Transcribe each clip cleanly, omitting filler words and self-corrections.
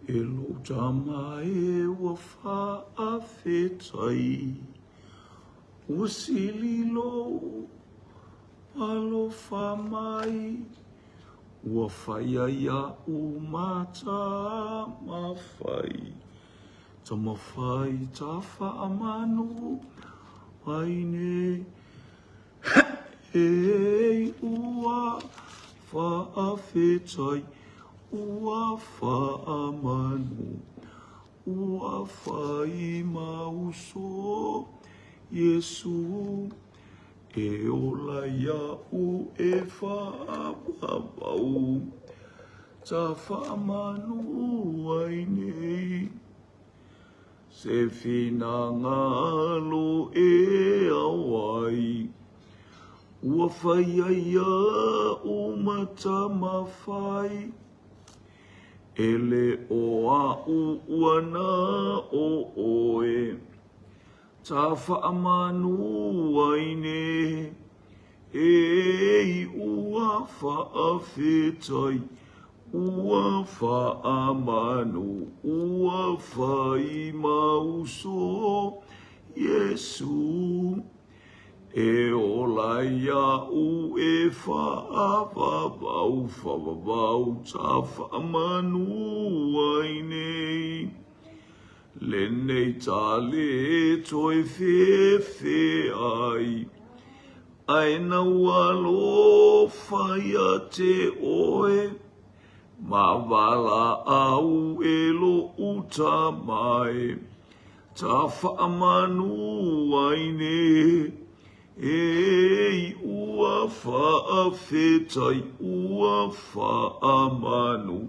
E lou tama e ua faafetai, Ua sili lou alofa mai, Ua faia iaʻu ma Tamafai, Tamafai Tafaamanu ai nei. Ei ua faafetai, ua faamanu, ua fai ma uso Iesu, e ola iaʻu e faavavau, ta faamanu ai nei. Se finagalo e ao ai, Ua faia iaʻu ma Tamafai, E le o aʻu ua na o ʻoe, Ta faamanu ai nei, Ei ua faafetai, Ua faamanu, ua fai ma uso Iesu, E ola iaʻu e faavavau, faavavau ta faamanu ai nei. Lenei ta le toe fefe ai, Ae nau alofa ia te oe, Ma valaau e loʻu tama e, Ta faamanu ai nei, Ei ua faafetai, ua faamanu,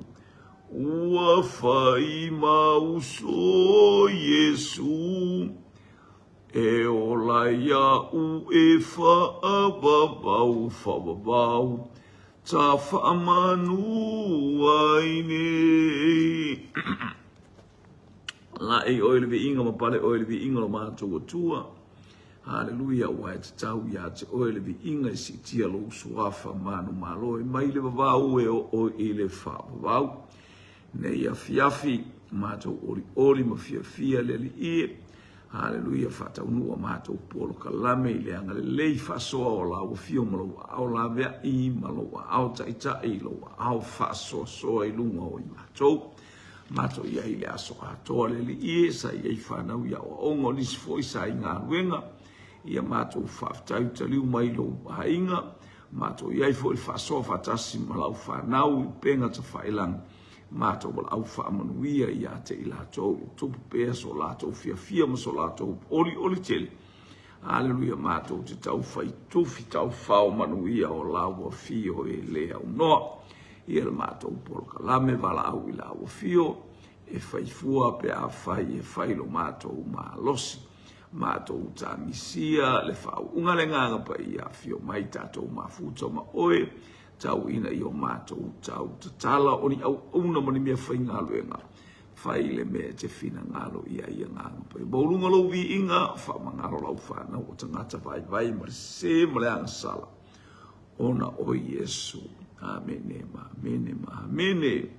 Ua fai ma uso Iesu, E ola iaʻu e faavavau, faavavau, ta faamanu ai nei. Laʻi ʻoe i le viiga ma pale ʻoe i le viiga o lo matou Atua. Haleluia, ua e tatau iā te ʻoe le viiga e siitia lou suafa manumalo e mai le vavau e oo i le faavavau. Nei afiafi, matou olioli ma fiafia le Alii e. Haleluia, faataunuu a matou polokalame i le agalelei faasoa o lau afio ma lou aao laveai ma lou aao taitai, lou aao faasoasoa i luga o i matou. Matou i ai i le aso atoa le Alii e, sa i ai fanau i aoaoga, o nisi foi sa i galuega. Ia matou faafetai ua taliu mai i lou aiga. Matou i ai foi i le faasoa faatasi ma lau fanau i upega tafailagi. Matou valaau faamanuia ia te i latou, ia tupu pea so latou fiafia ma so latou olioli tele. Aleluia, matou te tau fai tufi tau fao manuia o lau afio e le aunoa. Ia le matou polokalame valaau i lau afio e fai fua pe afai e fai lo matou malosi. Matou tagisia le faauuga le Agaga Paia afio mai tatou mafuta ma oe tau ina i o matou tau tatala o ni auauna ma ni mea faigaluega fai le mea e te finagalo i ai Agaga Paia. Maualuga lou viiga, faamagalo lau fanau o tagata vaivai ma le sese ma le agasala ona o Iesu. Amene ma amene ma amene.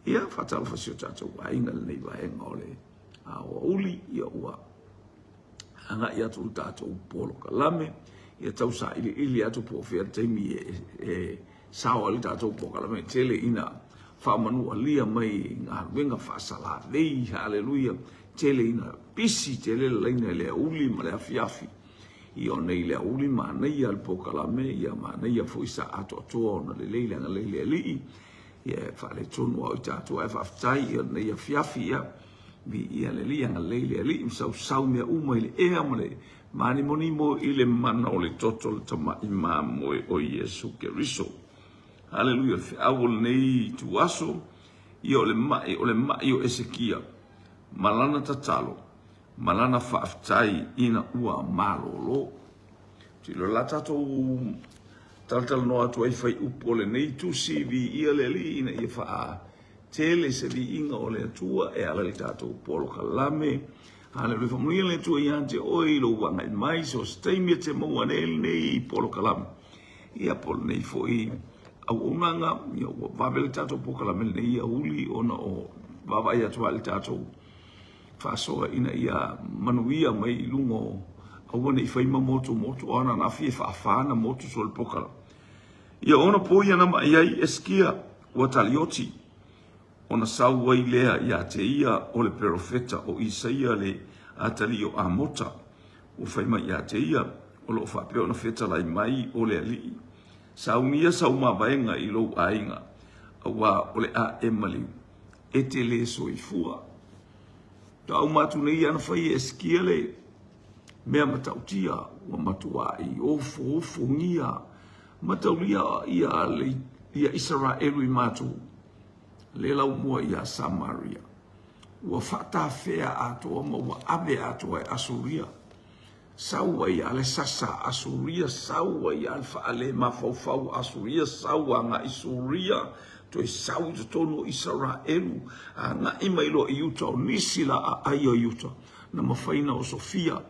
Ia, faatalofa si o tatou aiga i lenei vaega o le aoauli, ia ua agai atu le tatou polokalame, ia tau sailiili atu po o fea le taimi e sao ai le tatou polokalame e tele ina faamanualia mai i galuega faasalalei, haleluia, tele ina pisi tele le laina i le aoauli ma le afiafi. Ia o nei le aoauli manaia le polokalame, ia manaia foi sa atoatoa ona lelei le agalelei le Alii. Ia e faaletonu au i tatou ae faafetai ia lenei afiafi ia viia le Alii agalelei le Alii ma sausau mea uma i le ea ma le mānimonimo i le mana o le toto o le tamai mamoe o Iesu Keriso. Haleluia, le feau o lenei ituaso ia o le ma'i o le ma'i o Esekia ma lana tatalo ma lana faafetai ina ua malolo. Tilo la tatou talatalanoa atu ai faiupu o lenei tusi, viia le Alii ina ia faatele se viiga o le Atua e ala i le tatou polokalame. Haleluia, faamanuia le Atua ia te oe i lou agai mai so o se taimi e te maua nei lenei polokalame. Ia po o lenei foi auaunaga, ia ua vave le tatou polokalame lenei aoauli ona o vaavaai atu lava i le tatou faasoa ina ia manuia mai i luga o aua ne i fai ma motumotu o ananafi e faafa na motu solo polokalame. Ia ona po ia na mai ai Esikia ua talioti ona sau ai lea ia te ia o le perofeta o Isaia le atalii o Amota ua fai mai ia te ia o lo o faapea ona fetalai mai o le Alii saunia sau mavaega i lou aiga auā o le a e maliu e te le soifua. Faatoa uma atu nei ia na fai e Esikia le mea matautia ua matuai ofoofogia mataulia ia le ia Isaraelu i matou le laumua ia Samaria. Ua faatafea atoa ma ua ave atoa e Asuria. Sau ai lava le sasa a Asuria, sau ai lava le faalemafaufaua a Asuria, sau agai Suria, toe sau i totonu o Isaraelu, agai mai loa i uta o nisi la aai o Iuta, na mafai na osofia,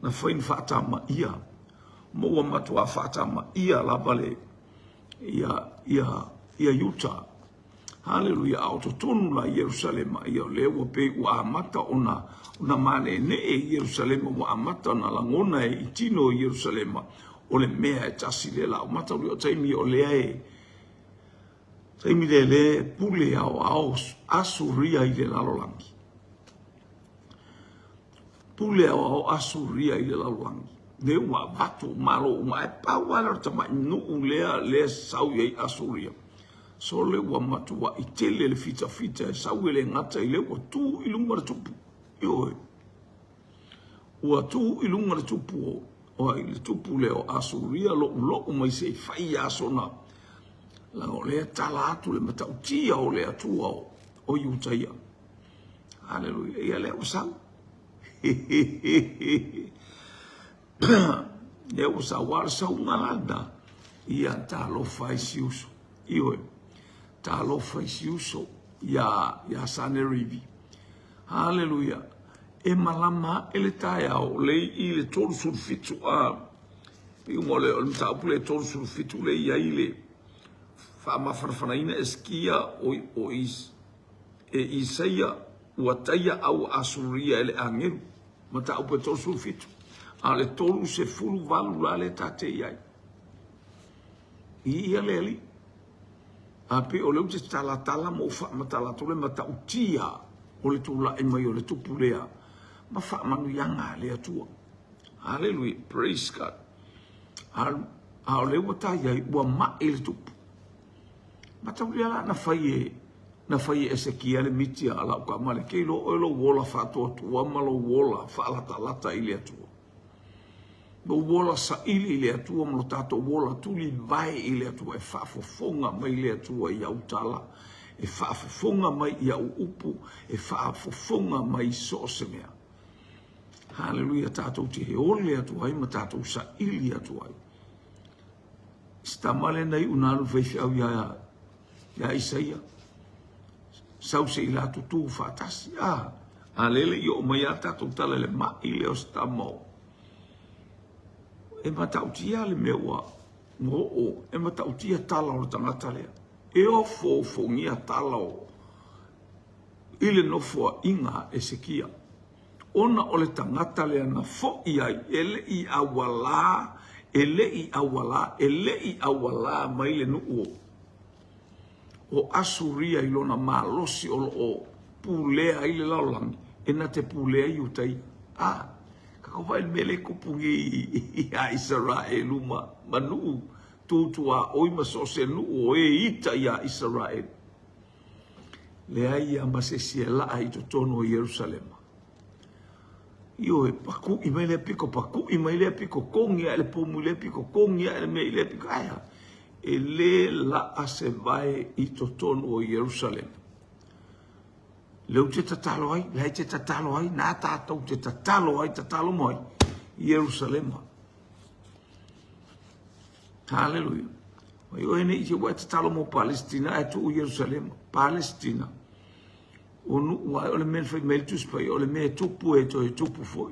na fai na faatamaia, ma ua matuā faatamaia lava le ia ia ia Iuta. Haleluia! A o totonu la i Ierusalema, ia o lea ua pei ua amata ona ona maneenee i Ierusalema, ua amata ona lagona e i tino i Ierusalema, o le mea e tasi lea la o mataulia o taimi o lea e taimi lea lea pule aoao Asuria i le lalolagi. Pule aoao Asuria i le lalolagi. Lea ua avatu malo uma ae pau lava lea o le tamai nuu lea lea sau i ai Asuria. Sole ua matuai tele le fitafita e sau e le gata i lea ua tu i luga le tupu. Ioe. Ua tu i luga le tupu o ai le tupu lea o Asuria loulou mai se i fai lava sona leaga o lea e tala atu le matautia o le Atua o Iutaia. Haleluia. Ia lea ua sau. Lea ua sau a le sauga lana. Ia talofa i si uso. Ioe. Talofa i si uso ia ia Sanerivi. Haleluia. E malama aʻe le taeao le i le 37 a pei uma o le o le mataupu le 37 le i ai le faamafanafanaina Esikia o o e Isaia ua taia au Asuria e le agelu mataupu e 37 a o le 38 la le tate i ai i ia le alii a pei o lea ou te talatala ma ou faamatala atu le matautia o le tulai mai o le tupu lea ma faamanuiaga a le Atua. Hallelujah, praise God. A o lea ua tai ai, ua mai le tupu. Mataulia la na fai e na fai e Esekia le miti a lau kamale, ke iloa oe lou ola faatuatua ma lou ola faalatalata i le Atua. Lou ola saili i le Atua ma lo tatou ola tulivae i le Atua e faafofoga mai le Atua i au tala, e faafofoga mai i au upu, e faafofoga mai i so o se mea. Haleluia, tatou te ole atu ai ma tatou saili atu ai. Si tama lea na iu na alu faifeau iā iā Isaia. Sau se i latou tu faatasi. A, a lele i oo mai a tatou tala i le mai lea o se tama o. E matautia le mea ua ua oo, e matautia tala o le tagata lea. E ofoofogia tala o i le nofoaiga a Esekia. Ona o le tagata lea na foi ai, e le i aualā, e le i aualā, e le i aualā mai le nuu o, o Asuria i lona malosi o lo o pulea ai le lalolagi, e na te pulea Iutaia. A, ka vaai le mea lea e kupu nei ia Isaraelu ma, ma nuu tutuaoi ma so o se nuu o e ita iā Isaraelu. Leai ia ma se isi e laʻa i totonu o Ierusalema. Ioe, pakuʻi mai lea piko, pakuʻi mai lea piko, kogi aʻe le pomu i lea piko, kogi aʻe le mea i lea piko. Aea, e lē laʻa se vae i totonu o Ierusalema. Lea ou te tatalo ai, lea e te tatalo ai, na tātou te tatalo ai, tatalo mai, Ierusalema. Haleluia. Mai oe nei te ua e tatalo mo Palestina ae tuu Ierusalema. Palestina. O nuu ai o le mea fai mai le Tusi Paia, o le mea e tupu e toe tupu foi.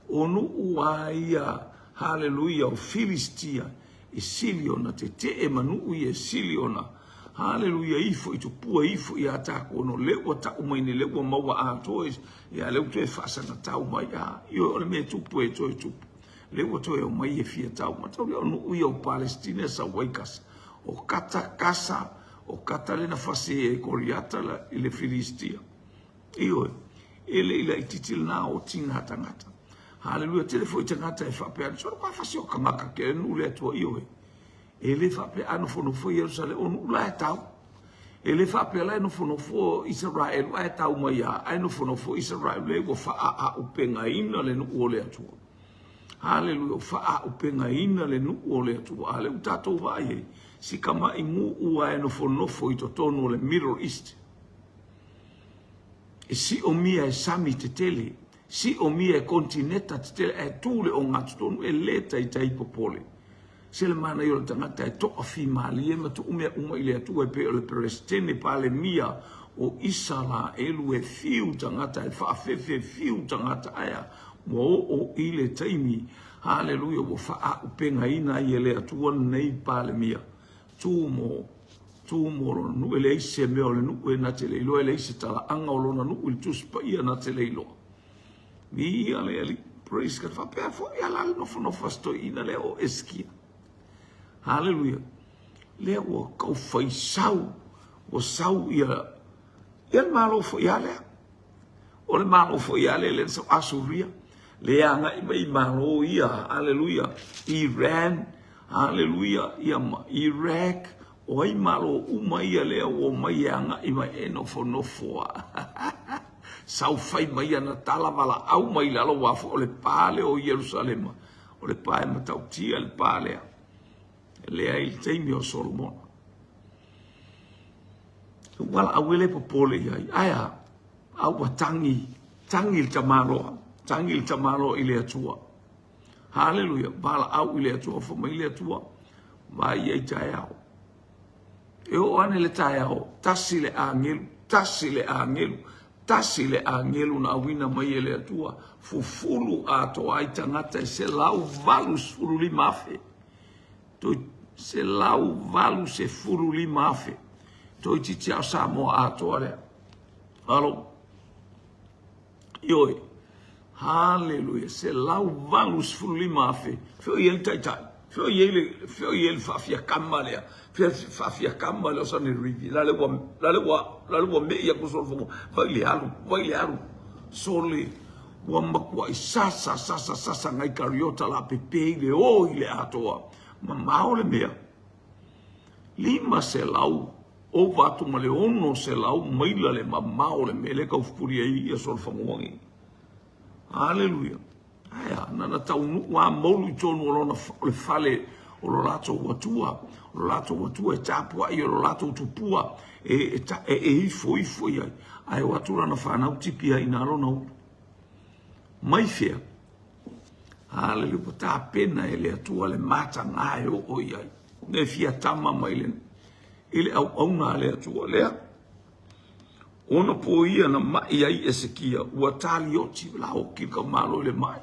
O nuu a ia, haleluia, o Filistia. E sili ona tetee ma nuu ia, e sili ona, haleluia, ifo i tupua, ifo ia takou, ona o lea ua tau mai nei, lea ua maua atoa, ia lea ua toe faasagatau mai, a, ioe, o le mea e tupu e toe tupu. Lea ua toe omai e fia tau, mataulia o nuu ia o Palestina e sau ai Kasa, o Kata, Kasa, o Kata lea na fasi e Koriata i le Filistia. Ioe, e le i laitiiti lena otiga a tagata. Haleluia, tele foi tagata e faapea ane, solo ka fasi o kangaka ke nuu le Atua, ioe. E le faapea a nofonofo Ierusalema, o nuu la e tau. E le faapea la e nofonofo Isaraelu ae tau mai a, ae nofonofo Isaraelu le ua faaaupegaina le nuu o le Atua. Haleluia, ua faaaupegaina le nuu o le Atua. A lea ua tatou vaai ai, si kamai nuu a e nofonofo i totonu o le Middle East. E siomia e sami tetele, siomia e kontineta tetele ae tu le ogatotonu e le taitai popole. Se le manaia o le tagata e toafimalie ma tuu mea uma i le Atua e pei o le Peresetene Palemia o Isaraelu e fiu tagata e faafefe fiu tagata ae a ua oo i le taimi haleluia ua faaaupegaina ai e le Atua lenei Palemia tu mo tu mo lona nuu e leai se mea o le nuu e na te le iloa e leai se talaaga o lona nuu i le Tusi Paia na te le iloa. Viia le Alii. Praise God. Faapea foi a la le nofonofo a si toeaina lea o Eskia. Haleluia. Lea ua taufai sau, ua sau ia, ia le Malo foi a lea. O le Malo foi a lea lea na sau Asuria. Lea agai mai i Malo ia, haleluia, Iran, haleluia, ia ma Iraq, o ai Malo uma ia lea ua omai e agai mai e nofonofo a. Sau fai mai ana tala valaau mai lalo aua foi o le pa lea o Ierusalema, o le pa e matautia le pa lea. Lea i le taimi o Solomona. Ua valaau e le popole i ai. Ae a? A ua tagi, tagi le tamaloa, tagi le tamaloa i le Atua. Haleluia, valaau i le Atua, fai mai le Atua, vaai ai taeao. E oo ane le taeao, tasi le agelu, tasi le agelu, tasi le agelu na auina mai e le Atua, fufulu atoa ai tagata e 185,000. Toi 185,000. Toeitiiti lava o Samoa atoa lea. Alo. Ioe. Haleluia. 185,000. Fea o i ai le taitai? Fea o i ai le, fea o i ai le faafiakama lea? Fea le faafiakama lea o Sanerivi? La le ua, la le ua, la le ua me'i atu solofono. Vai le alu, vai le alu. Sole, ua matuai sasa, sasa, sasa ngai kariota la pepe i le o i le atoa. Mamao le mea. 500 ova atu ma le 600 maila le mamao o le mea lea e taufupuli ai ia solofanua nei. Aleluia. Ae a, na na taunuu a moulu i tonu o lona o le fale o lo latou atua, o lo latou atua e tapuai o lo latou tupua e, e, e, e ifo ifo i ai. Ae o atu lana fanau tipi ai i nā lona ulu. Mai fea? Haleluia, ua tapena e le Atua le matagā e oo i ai. Ne fia tama mai le, i le auauna a le Atua lea. Ona po ia na mai ai Esekia, ua talioti la oki ka malo i le mai.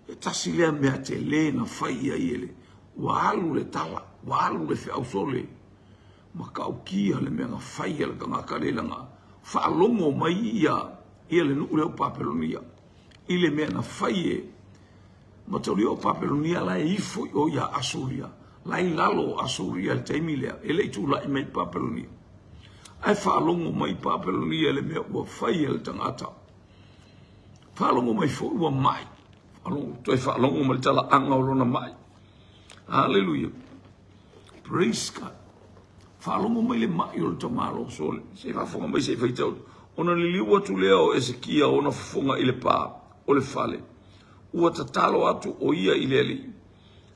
E tasi lea mea tele na fai i ai e le, ua alu le tala, ua alu le feau sole, matautia le mea na fai e le tagata lea leaga faalogo mai ia, ia le nuu lea o Papelonia i le mea na fai e mataulia o Papelonia la e ifo i o ia Asuria, la i lalo o Asuria i le taimi lea, e le i tulai mai Papelonia. Ae faalogo mai Papelonia i le mea ua fai e le tagata. Faalogo mai foi ua mai. Faalogo, toe faalogo mai le talaaga o lona mai. Haleluia. Praise God. Faalogo mai le mai o le tamaloa sole. Se i faafofoga mai se i faitau. Ona liliu atu lea o Esekia ona fofoga i le pā o le fale. Ua tatalo atu o ia i le Alii,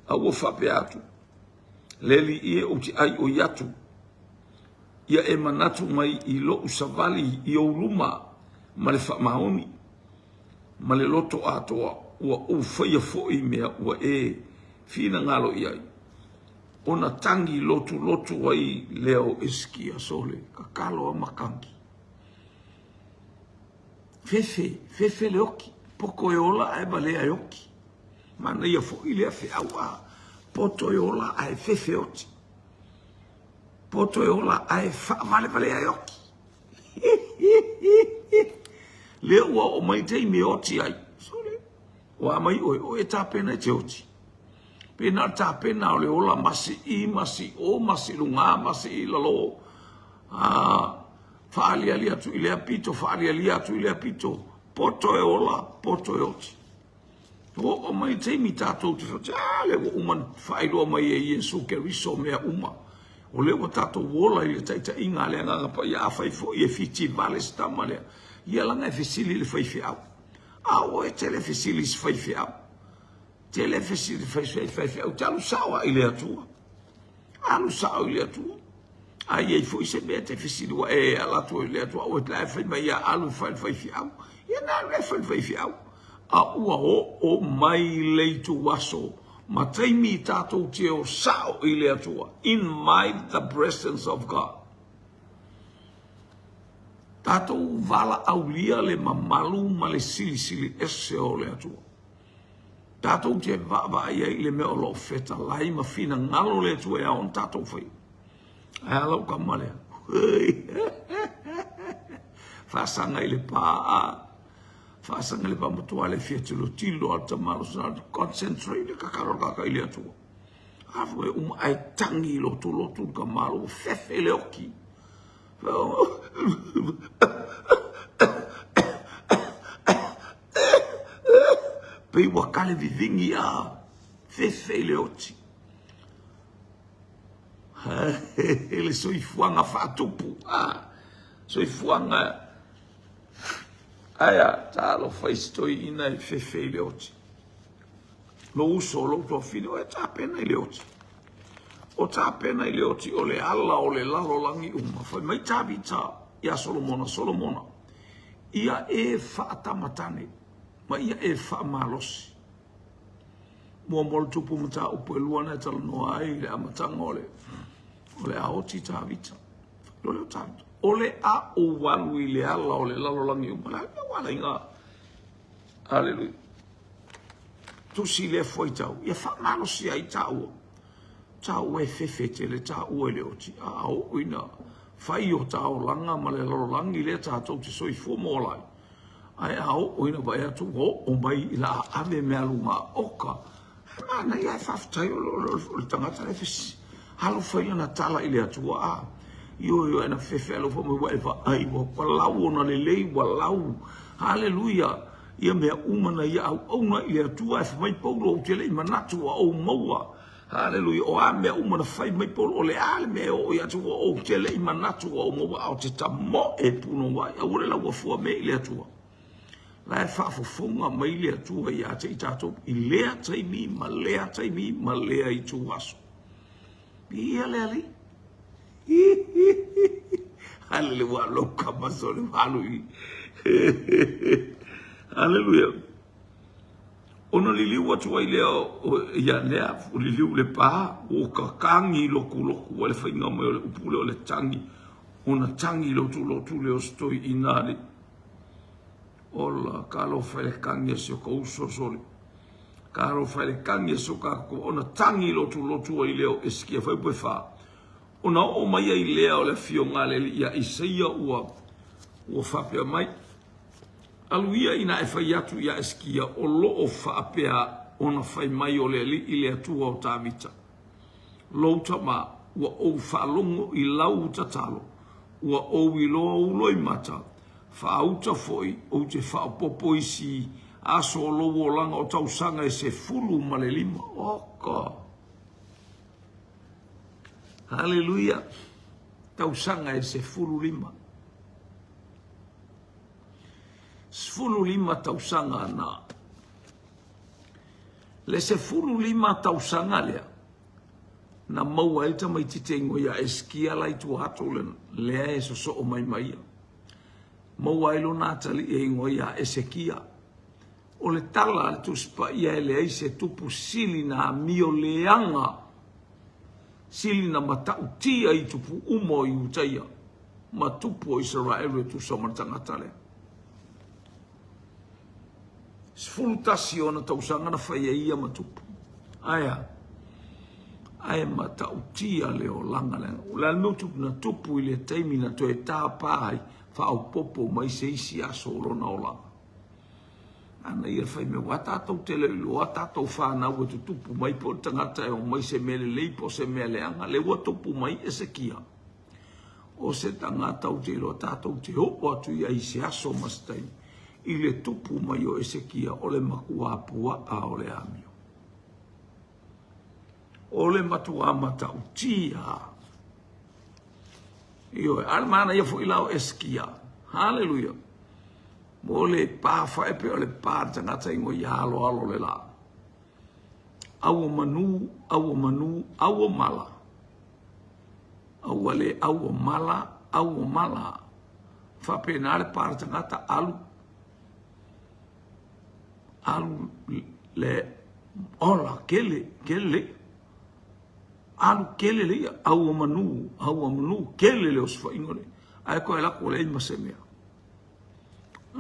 a ua faapea atu, Le Alii e, ou te ai oi atu, ia e manatu mai i lou savali i ou luma ma le faamaoni ma le loto atoa, ua ou faia foi mea ua e finagalo i ai. Ona tagi lotulotu ai lea o Eskia sole, tatalo a matagi. Fefe, fefe le oki, poto e ola ae valea e oki. Manaia foi lea feau a. Poto e ola ae fefe oti. Poto e ola ae faavalevalea e oti. Lea ua oo mai taimi e oti ai. Sole. Ua mai oe, oe e tapena e te oti. Pe na o le tapena o le ola masi i, masi o, masi luga, masi i lalo. A faaliali atu i lea pito, faaliali atu i lea pito. Poto e ola, poto e oti. Ua oo mai le taimi tatou te fai, a lea ua uma ona faailoa mai e Iesu Keriso mea uma. O lea ua tatou ola i le taitaiga a le Agaga Paia. Afai foi e fitivale se tama lea, ia laga e fesili i le faifeau. A oe e te le fesili i se faifeau. Te le fesili i se faifeau, te alu sao lava i le Atua. Alu sao i le Atua. A i ai foi se mea e te fesili ua e ala atu i le Atua, aua la e fai mai ia alu e fai le faifeau. Ia na alu e fai le faifeau. A ua oo mai le ituaso ma taimi tatou te o sao i le Atua. Invite the presence of God. Tatou valaaulia le mamalu ma le silisili ese o le Atua. Tatou te vaavaai ai i le mea o lo o fetalai ma finagalo le Atua e ao ona tatou faia. Ae a lau tama lea? Faasaga i le pa a faasaga i le pa matua le fia tilotilo a le tamalosi na concentrate le kakalo kaka i le Atua. A foi uma ae tangi i lotulotu le tamalo ua fefe le oki. Pei ua kale vivigi a fefe i le oti. Le soifuaga faatupu, a soifuaga aia talofa i se toeaina e fefe i le oti. Lou uso, lou tuafafine, o e tapena i le oti. O tapena i le oti o le ala o le lalolagi uma. Fai mai Tavita ia Solomona, Solomona, ia e faatamatane ma ia e faamalosi. Muamua le tupu mataupu e lua na e talanoa ai i le amataga o le o le a oti Tavita. O le Tavita. O le a ou alu i le ala o le lalolagi uma. Le a ua ala i ngā. Aleluia. Tusi lea fuaitau, ia faamalosi ai tāua. Tāua e fefe tele, tāua e le oti. A oo ina fai o tā olaga ma le lalolagi lea tātou te soifua ma ola ai. Ae a oo ina vaai atu ua oo mai i la ave mea luga oka. E manaia e faafetai o le tagata lea fesi. Alofa i lana tala i le Atua a. Ioe ioe na fefe alofa mai ua e vaai ua lau ona lelei ua lau. Haleluia. Ia mea uma na ia auauna i le Atua e fai mai Paulo ou te le i manatu ua ou maua. Haleluia. O a mea uma na fai mai Paulo o le a le mea e oo ia te ua ou te le i manatu ua ou maua a o te tamoe punouai. Aua le laua fua mea i le Atua. La e faafofoga mai le Atua ia te i tatou i lea taimi ma lea taimi ma lea ituaso. Viia le Alii. Haleluia, lou kama sole alu i. Haleluia. Ona liliu atu ai lea ia lea liliu le pa ua kakangi lokuloku ua le faiga mai o le upu lea o le tangi ona tangi lotulotu lea o se toeaina alii. Ola, talofa i le tangi a si o ta uso sole. Talofa i le tangi a si o tatou ona tangi lotulotu ai lea o Esikia fuaiupu e fa. Ona oo mai ai lea o le afioga a le Alii ia Isaia ua ua faapea mai, Alu ia ina e fai atu ia Esikia o lo o faapea ona fai mai o le Alii le Atua o Tavita, lou tama, ua ou faalogo i lau tatalo, ua ou iloa ou loimata, faauta foi ou te faaopoopo isi aso o lou olaga o tausaga e 15. Oka! Haleluia! Tausaga e 15. 15 tausaga na. Le 15 tausaga lea, na maua ai le tamaitiiti e igoa ia Esikia la i tua atu le, lea e sosoo mai ma ia. Maua ai lona atalii e igoa ia Esekia. O le tala a le Tusi Paia e leai se tupu sili na amio leaga, sili na matautia i tupu uma o Iutaia ma tupu o Isaraelu e tusa ma le tagata lea. 11 ona tausaga na fai ai ia ma tupu. Ae a? Ae matautia le olaga lea. O le a le mea ua na tupu i le taimi na toe tapa ai, faaopoopo mai se isi aso o lona olaga. Ana ia fai mea, ua tatou te le iloa tatou fanau e tutupu mai po o le tagata e omai se mea lelei po o se mea leaga. Lea ua tupu mai Esekia. O se tagata ou te iloa tatou te oo atu i ai i se aso ma se taimi i le tupu mai o Esekia o le makuā puaa o le amio. O le matuā matautia. Ioe, a le manaia foi la o Esekia. Haleluia. Mo le pa faepe o le pa le tagata ingoa ia aloalo le la. Aua manu, aua manu, aua mala. Aua le aua mala, aua mala. Faapena le pa le tagata alu alu le ola kele kele le alu kele le ia aua manu aua manu kele le osofaiga le ae koe lako le ma se mea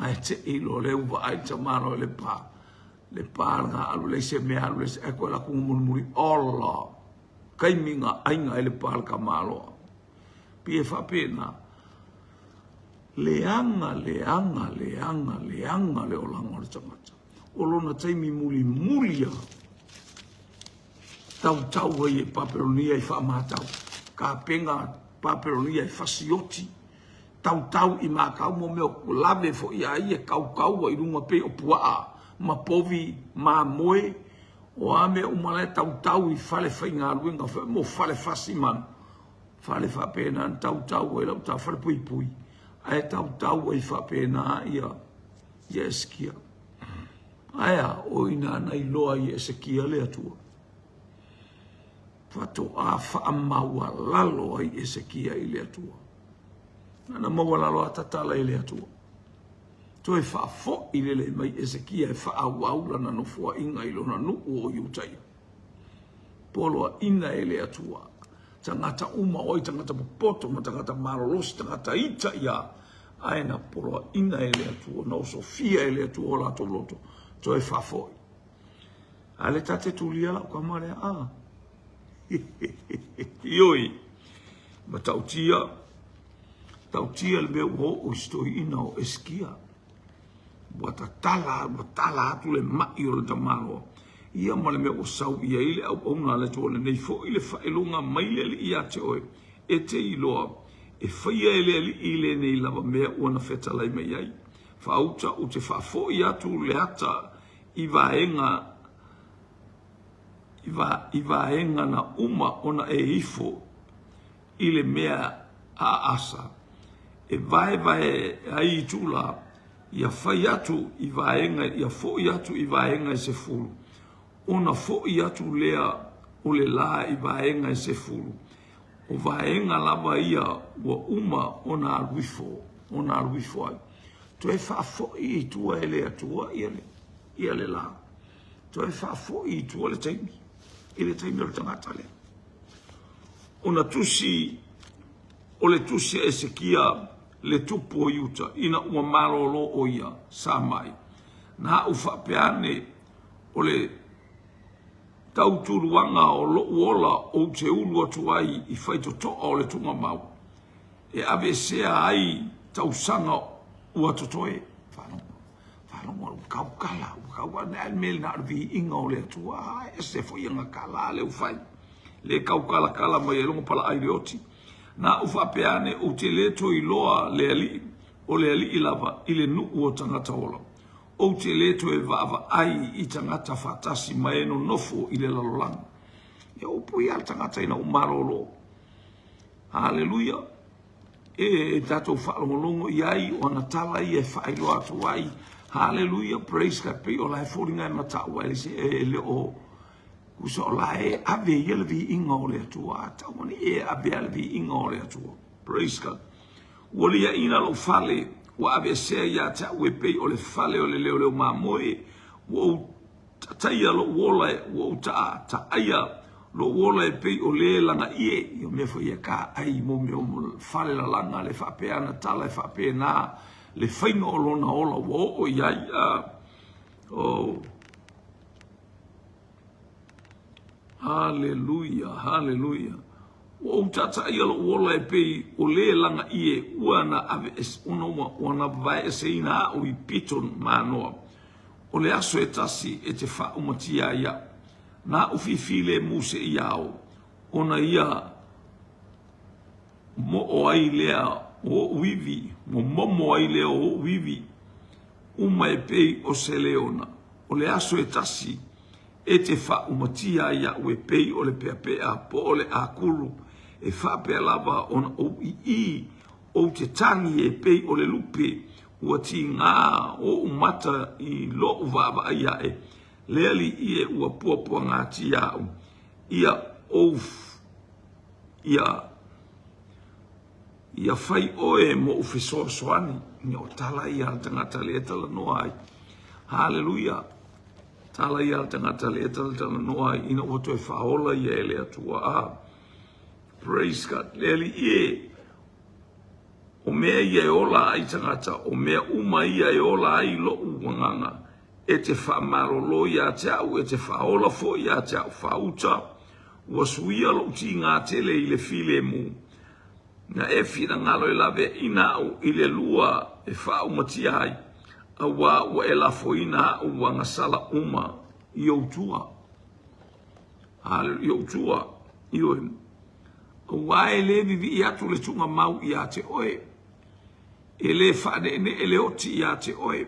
ae te i lo le uva ai tamalo le pa le pa nga alu le se mea alu le se ae koe lako mulimuli ola kaimi nga aiga ai le pa le kamaloa pi e faapena Leaga, leaga, leaga, leaga le olaga o le tagata. O lona taimi mulimuli ia tautau ai e Papelonia i faamatau. Kapega Papelonia e fasioti. Tautau i makau mo mea o lave foi a ia kaukaua i luga pei o puaa ma povi mamoe o a mea uma la e tautau i fale faigaluega foi mo fale fasi manu. Fale faapena na tautau ai lau ta fale puipui, ae tautau ai faapena ia ia Esekia. Ae a, o ina na iloa ai Esekia le Atua. Faatoa faamaualalo ai Esekia i le Atua. Na maualalo a tatala i le Atua. Toe faafoi lelei mai Esekia e faaauau lana nofoaiga i lona nuu o Iutaia. Poloaiga e le Atua. Tagata uma oi tagata popoto ma tagata malolosi, tagata ita ia, ae na poloaiga e le Atua, na osofia e le Atua o latou loto, toe faafoi. A le tate tulia lau kama lea, a. Ioi, matautia, tautia le mea ua oo i se toeaina o Eskia. Ua tatala, ua tala atu le mai o le tamaloa. Ia ma le mea ua sau i ai le auauna a le Atua, lenei foi le faailoga mai le Alii ia te oe, e te iloa, e faia e le Alii lenei lava mea ua na fetalai mai ai. Faauta ou te faafoi atu le ata i vaega i vaega na uma ona e ifo i le mea a Asa e vaevae ai itula, ia fai atu i vaega, ia foi atu i vaega e sefulu, ona foi atu lea o le la i vaega e sefulu, o vaega lava ia ua uma ona alu ifo, ona alu ifo ai. Toe faafoi i tua e le Atua ia le, ia le la. Toe faafoi i tua le taimi, i le taimi o le tagata lea. Ona tusi o le tusi a Esekia le tupu o Iuta ina ua malolo ʻo ia sa mai. Na aʻu faapea ane, o le tautuluaga o loʻu ola ou te ulu atu ai i faitotoa o le tugamau, e aveesea ai tausaga ua totoe. Faalogo, faalogo, ua kaukala, ua kaukala, ae le mea lena o le viiga o le Atua, e ese foi aga kala a le ufai. Le kaukalakala mai ai logo palaai le oti. Na aʻu faapea ane, ou te le toe iloa le alii, o le alii lava i le nuu o tagata ola. Ou te le toe vaavaai i tagata faatasi ma e nonofo i le lalolagi. Ia upu ia le tagata ina ua malolo. Haleluia! E, e tatou faalogologo i ai o ana tala ia e faailoa atu ai. Haleluia! Praise God! Pei o la e foliga e matau ai e le o Uso o la e ave ia le viiga o le Atua. A tau ani e ave a le viiga o le Atua. Praise God. Ua liaina lou fale, ua aveesea ia te au e pei o le fale o le leoleo mamoe, ua ou taia lou ola, ua ou taa, taaia lou ola e pei o le lagaie. Ia mea foi e ka ai mo mea o fale lalaga le faapea ana tala e faapena le faiga o lona ola ua oo i ai. Oh. Haleluia, haleluia. Ua ou taataia loʻu ola e pei o lē lagaʻie ua na ave ese, ona ua, ua na vaeeseina aʻu i pito mānoa. O le aso e tasi e te faaumatia ai aʻu. Na aʻu fifilemu seia ao, ona ia moʻo ai lea o oʻu iwi, momomo ai lea o oʻu iwi uma e pei o se leona. O le aso e tasi e te faaumatia ai aʻu e pei o le peapea po o le ʻākulu, e faapea lava ona ou ʻiʻī, ou te tagi e pei o le lupe, ua tīgā oʻu mata i loʻu vaavaai aʻe, le aliʻi e ua puapuagatia aʻu, ia ou ia ia fai ʻoe moʻu fesoasoani. Ia o tala ia a le tagata lea e talanoa ai. Haleluia! Tala ia a le tagata lea e talatalanoa ai ina ua toe faaola ia e le Atua. Ah, praise God. Le Alii e, o mea ia e ola ai tagata, o mea uma ia e ola ai loʻu agaga, e te faamalolo iā te aʻu, e te faaola foi iā te aʻu faauta, ua suia loʻu tīgā tele i le filemu. Na e finagalo e lawe ina aʻu i le lua e faaumatia ai, auā ua e lafoina aʻu agasala uma i ou tua. I ou tua, ioe. Auā e lē vivii atu le tuugamau iā te oe, e lē faaneenee le oti iā te oe.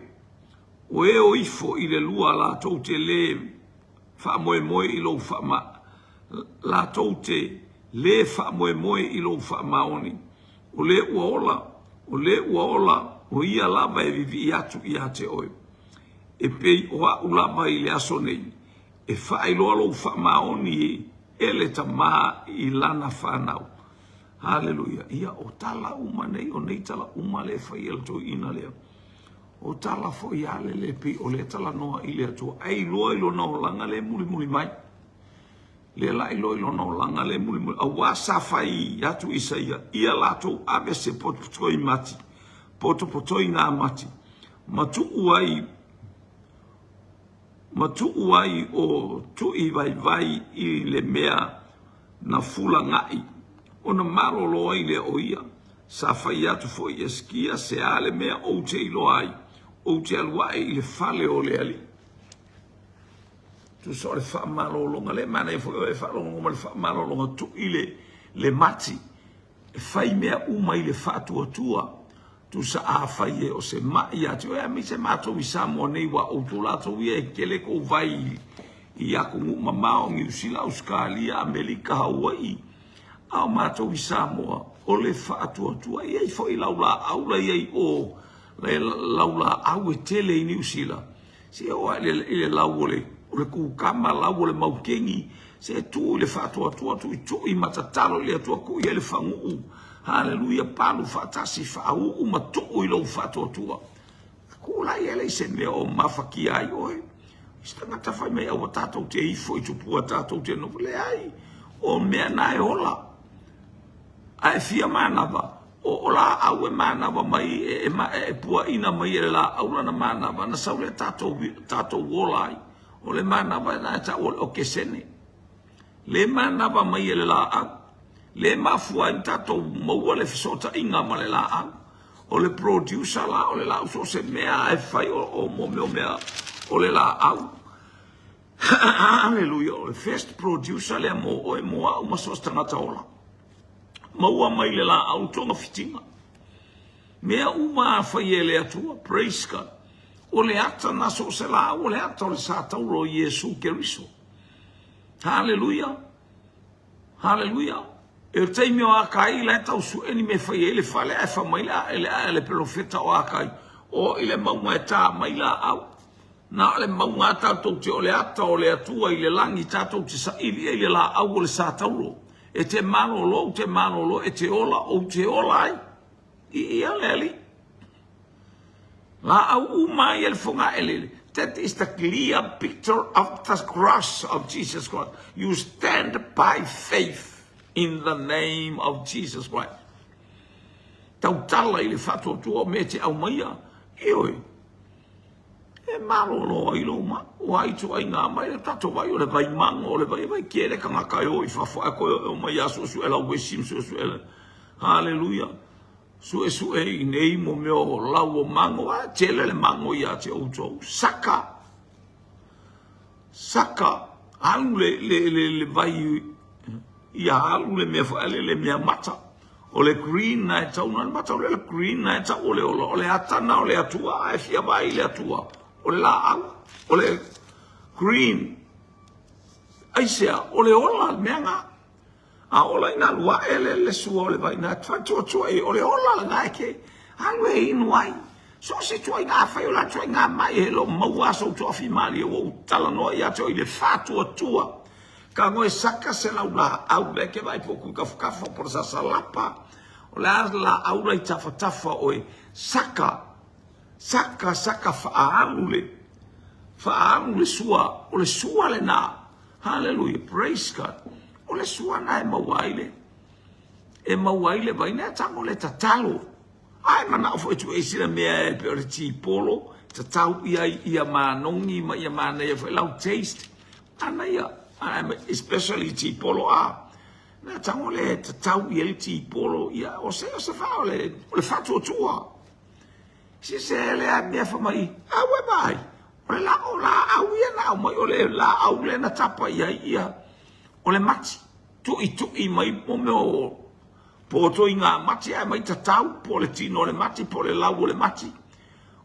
O e o ifo i le lua latou te lē faamoemoe i lou faama, latou te lē faamoemoe i lou faamaoni. O lē ua ola, o lē ua ola, o ia lava e vivii atu iā te oe. E pei o aʻu lava i le aso nei, e faailoa lou faamaoni e le Tamā i lana whanau. Haleluia. Ia, o tala uma nei, o nei tala uma le e fai e le toeaina lea. O tala foi a le le pei o lea talanoa i le Atua, ai iloa i lona olaga le mulimuli mai. Le la iloa i lona olaga le mulimuli. Auā sa fai atu Isaia, ia latou ave se potopotoi mati, potopotoi ngā mati, ma tuu ai, ma tuu ai o tui vaivai i le mea na fulagaʻi, ona malolo ai lea o ia. Sa fai atu foi Esekia, Se a le mea ou te iloa ai, ou te alu aʻe i le fale o le Alii. Tusa o le faamalologa, lea e manaia foi oe e faalogologo mai le faamalologa tui le, le mati. E fai mea uma i le faatuatua. Tusa afai e o se maʻi ia te oe, aemaise matou i Samoa nei, ua outou latou ia e kele kou vai i atunuu mamao, Niu Sila, Ausetalia, Amerika, Hauaʻi, a o matou i Samoa, o le faatuatua. E i ai foi laulaau la i ai o, laulaau e tele i Niu Sila, Se oo ae i le lau o le, o le kukama, lau o le maukeni, se tuu i le faatuatua, tuitui ma tatalo i le Atua, tuu i ai le faguu. Haleluia, palu faatasi, faauu ma tuu i lou faatuatua. Tulai e leai se mea o mafatia ai oe. Se tagata fai mai aua tatou te ifo i tupua tatou te nofo. Leai, o mea na e ola. A e fia manava, O laau e manava mai, e, e, e puaina mai e le laau lana manava, na sau lea tatou, tatou ola ai. O le manava na e tau o le okesene. Le manava mai e le laau. Le mafua ai na tatou maua le fesootaiga ma le laau. O le producer la o le laau so o se mea e fai o, o mo mea o mea o le laau. Hallelujah. O le first producer lea mo oe, mo au ma so o se tagata ola. Maua mai le laau togafitiga. Mea uma a fai e le Atua. Praise God. O le ata na so o se laau, o le ata o le satauro o Iesu Keriso. Haleluia. Haleluia. E o taimi o Akai la e tau sue ni mea e fai ai le fale ae fai mai le ae le ae le perofeta o Akai. O i le mauga e tā mai laau. Na o le mauga a tatou te o le ata o le Atua i le lagi tatou te saili ai le laau o le satauro. E te malolo, ou te malolo, e te ola, ou te ola ai. I ia le Alii. Laau uma ai e le fogaelele. That is the clear picture of the cross of Jesus Christ. You stand by faith in the name of Jesus Christ. Tautala i le faatuatua o mea e te aumaia. Ioe. E malolo ai lou mau. Ua ituaiga mai le tatou vai o le vai mago, o le vai vai tele tagata e o i fafo ae toe oo mai ia suesue lau uesi ma suesue le Haleluia. Suesue i nei mo mea o lau o mago, ae tele le mago ia te outou. Saka, saka, alu le, le, le, le vai ia alu le mea foi le, le mea mata. O le green na e tau na le mata o le green na e tau o le ola, o le atana o le Atua, ae fia vaai i le Atua, o le laau, o le green. Aisea, o le ola le mea na. A ola ina alu ae le, le sua o le vai na faatuatua i, o le ola lena e ke alu e inu ai. So o se ituaiga, afai o le a ituaiga mai e lo maua sou toafimalie ua ou talanoa ia te oe i le faatuatua. Ka goe saka se lau laau lea ke vaai po o kuikafukafa po o le sasalapa. O le a laau la i tafatafa oe, saka, saka, saka faaalu le, faaalu le sua, o le sua lena. Hallelujah, praise God. O le sua na e maua ai le, e maua ai le vai, na e tago le tatalo. Ae manao foi tu e sila mea e pe o le tipolo, tatau ia ia manogi ma ia manaia foi lau taste. Manaia, especially tipolo a. Na tago le tatau ia le tipolo, ia o se o se fa o le o le faatuatua. Se se le a mea fa mai, a ua mai. O le la o la au ia na au mai o le la au le na tapa ia ia o le mati. Tu'i tu'i mai mo mea o poto i ngā mati ae mai tatau po o le tino o le mati po o le lau o le mati.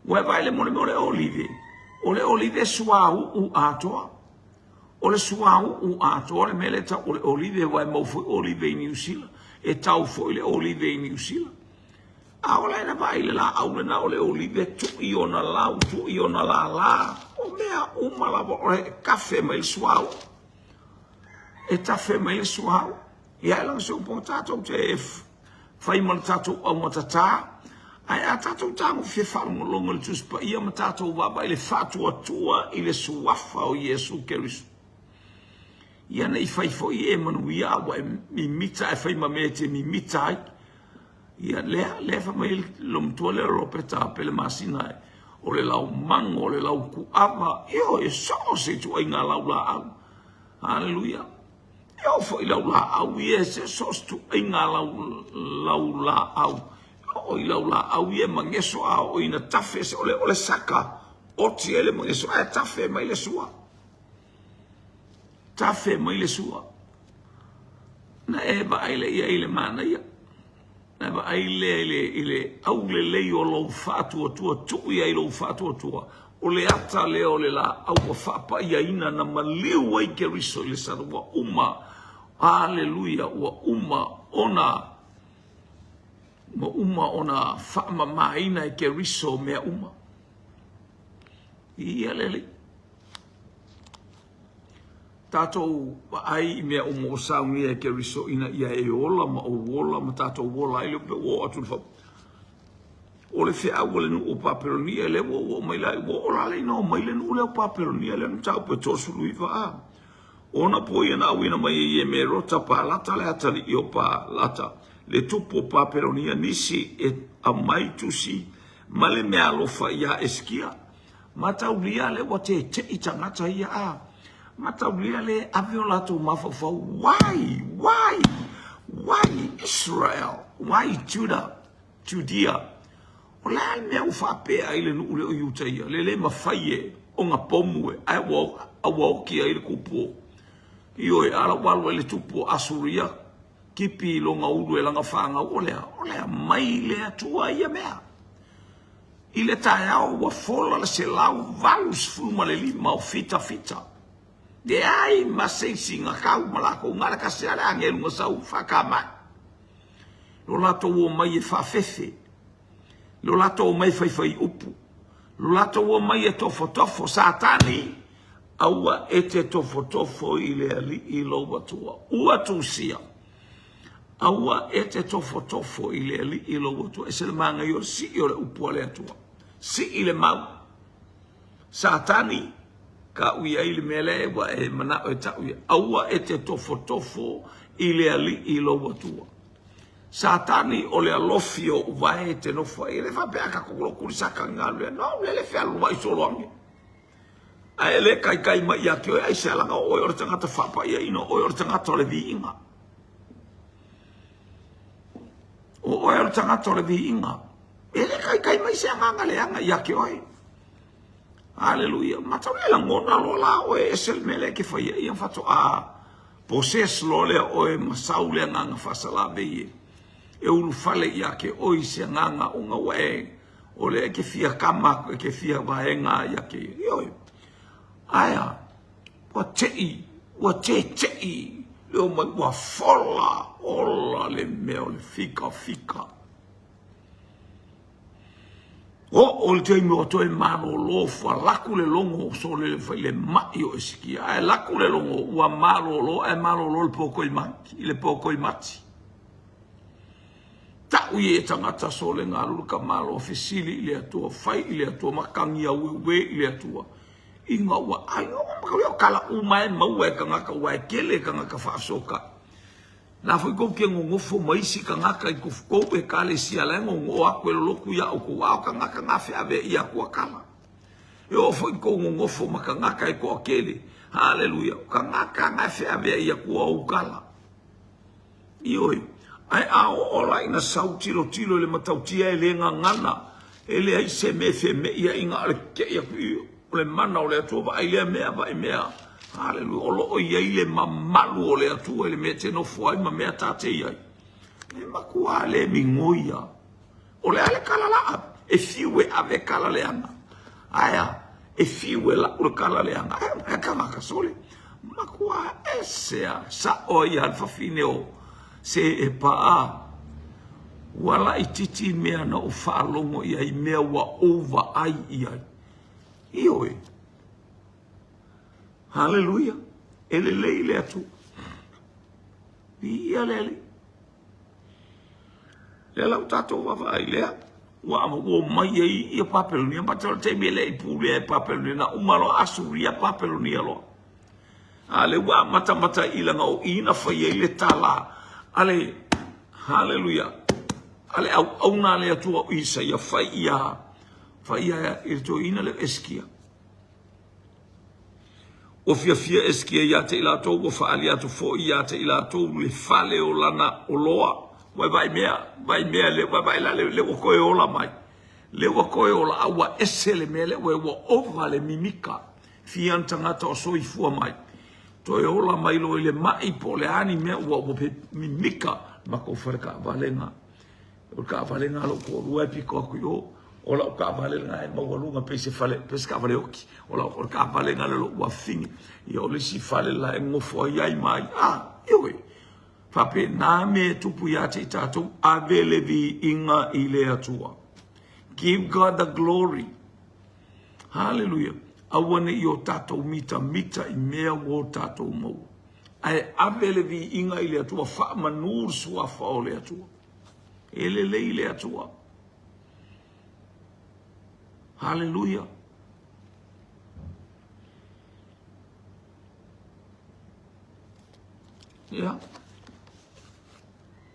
Ua e vaai le mo le mea o le olive. O le olive suauu atoa. O le suauu atoa le mea lea e tau o le olive aua e maua foi olive i Niu Sila. E tau foi le olive i Niu Sila. A ola e na vaai le laau lena o le olive, tui ona lau, tui ona lālā. O mea uma lava o e tafe mai le suauu. E tafe mai le suauu. Ia e laga se upu tatou te fai ma le tatou augatatā, ae a tatou tagofia faalogologo i le Tusi Paia ma tatou vaavaai i le faatuatua i le suafa o Iesu Keriso. Ia ne i fai foi e manuia a ua e mimita ae fai ma mea e te mimita ai. Ia lea, lea fai mai le matua lea o Ropeta Pelemasina e, o le lau mago, o le lau kuava, ioe, so o se ituaiga lau laau. Haleluia. E oo foi lau laau ia, se so o se ituaiga lau, lau laau. E oo i lau laau ia e mageso a oo ina tafe se, o le, o le saka, oti ai le mageso, ae tafe mai le sua. Tafe mai le sua. Na e vaai lea i ai i le manaia. Na vaai lea i le, i le aulelei o lou faatuatua, tuu i ai lou faatuatua. O le ata lea o le laau ua faapaiaina na maliu ai Keriso i le sala ua uma. Aleluia, ua uma ona ua uma ona faamamaina e Keriso mea uma. Ia le Alii. Tatou vaai i mea uma ua saunia e Keriso ina ia e ola ma ou ola ma tatou ola ai le upu ua oo atu i le fau. O le feau a le nuu o Papelonia lea ua oo mai la, ua oo la le ina omai le nuu lea o Papelonia lea na mataupu e 39 a. Ona po ia na auina mai ai e Merota Palata le atalii o Palata, le tupu o Papelonia nisi e aumai tusi ma le meaalofa iā Esikia. Mataulia le ua teteʻi tagata ia a. Mataulia le ave o latou mafaufau. Why? Why? Why Israel? Why Judah? Judea? O le a le mea ua faapea ai le nuu lea o Iuta ia? Le le mafai e ona pomu e, ae ua, ua oki ai le tupu o. Ioe, a la ua alu ai le tupu o Asuria, kipi i lona ulu e lana fanau. O le a? O le a mai le Atua ia mea. I le taeao ua fola le 185 o fitafita. Leai ma se isi na kau ma lakou, na o le tasi lava le agelu na sau faakamai. Lo latou omai e faafefe, lo latou omai e faifai upu, lo latou omai e tofotofo. Satani, aua e te tofotofo i le Alii lou Atua. Ua tusia. Aua e te tofotofo i le Alii lou Atua. Ese le manaia o le sii o le upu a le Atua. Sii le mau. Satani, ka ui ai le mea lea ua e manao e tau ia. Aua e te tofotofo i le Alii lou Atua. Satani, o le alofi o uvae e te nofo ai. E le faapea a tatou lotu le saka ni galulea. No, lele fealuai solo ane. Ae e le kaikai mai ia te oe, aisea leaga o oe o le tagata faapaiaina, o oe o le tagata o le viiga. O oe o le tagata o le viiga. E le kaikai mai se agaga leaga ia te oe. Aleluia. Matau le lagona loa la oe e ese le mea lea e te faia ia faatoa possess loa lea oe ma sau le agaga faasalavei e e ulufale ia te oe i se agaga ona ua e o lea e te fia kama e te fia vaega ia te ioe. Ae a? Ua tei, ua tetei le omai ua fola, ola le mea o le fikafika. Oo le taimi ua toe malolo falaku le logo sole le fai le mai o Esikia. Ae laku le logo ua malolo ae malolo le pokoi mati, i le pokoi mati. Tau i e tagata sole galu le kamalo fesili i le Atua, fai i le Atua, makangi aueue i le Atua. Ina ua ai, o makau o kala uma e maua e tagata ua e kele e tagata faafesotai. La foi kou te nonofo ma isi tagata i kou ekalesia la e nono'o atu e lolotu iā ʻoukou, a o tagata na feaveaia atu a kala. E oo foi kou nonofo ma tagata e toatele, haleluia, o tagata na e feaveaia atu a ou kala. Ioe, ae a oo la ina sau tilotilo i le matautia e le gagana, e leai se mea e feme'i ai na o le te'i atu i o le mana o le Atua, vaai lea mea, vaai mea, haleluia, o lo o i ai le mamalu o le Atua i le mea e te nofo ai ma mea ta te i ai. E matua le migoi a. O le a le kala laa? E fiu e ave kala leaga. Ae a? E fiu e lau le kala leaga. Ae o mea kanaka sole. Matua ese a. Sa'o ai a le fafine o se e paa. Ua laititi mea na ou faalogo i ai, mea ua ou vaai i ai. Ioe. Haleluia. E lelei le Atua. Viia le Alii. Lea la ua tatou vaavaai lea, ua ua omai ai ia Papelonia, ma te o le taimi e le i pulea e Papelonia, na uma loa Asuria Papelonia loa. A lea ua amatamata i laga o i na fai ai le tala a le, haleluia, a le auauna a le Atua o Isaia, fai ia, fai ia i le toeaina lea o Esikia. Ua fiafia Esikia ia te i latou, ua faaali atu foi ia te i latou le fale o lana oloa. Ua e vaai mea, vaai mea le, vaai la le, le ua toe ola mai. Le ua toe ola, a ua ese le mea le ua, ua ova le mimika. Fia ni tagata o soifua mai. Toe ola mai loa i le mai po o le a ni mea ua, ua mimika makou fale taavale na. O le taavale lena a lou toalua e pito atu i o. O lau taavale lena e maualuga pei se fale, pei se taavale oti. O lau, o le taavale lena le lou afafine. Ia o le isi fale la e nofo ai ai ma ai. Ah, ioe. Faapena mea e tupu ia te i tatou, ave le viiga i le Atua. Give God the glory. Hallelujah. Aua ne i o tatou mitamita i mea ua o tatou maua. Ae ave le viiga i le Atua, faamanu le suafa o le Atua. E lelei le Atua. Haleluia. Ia.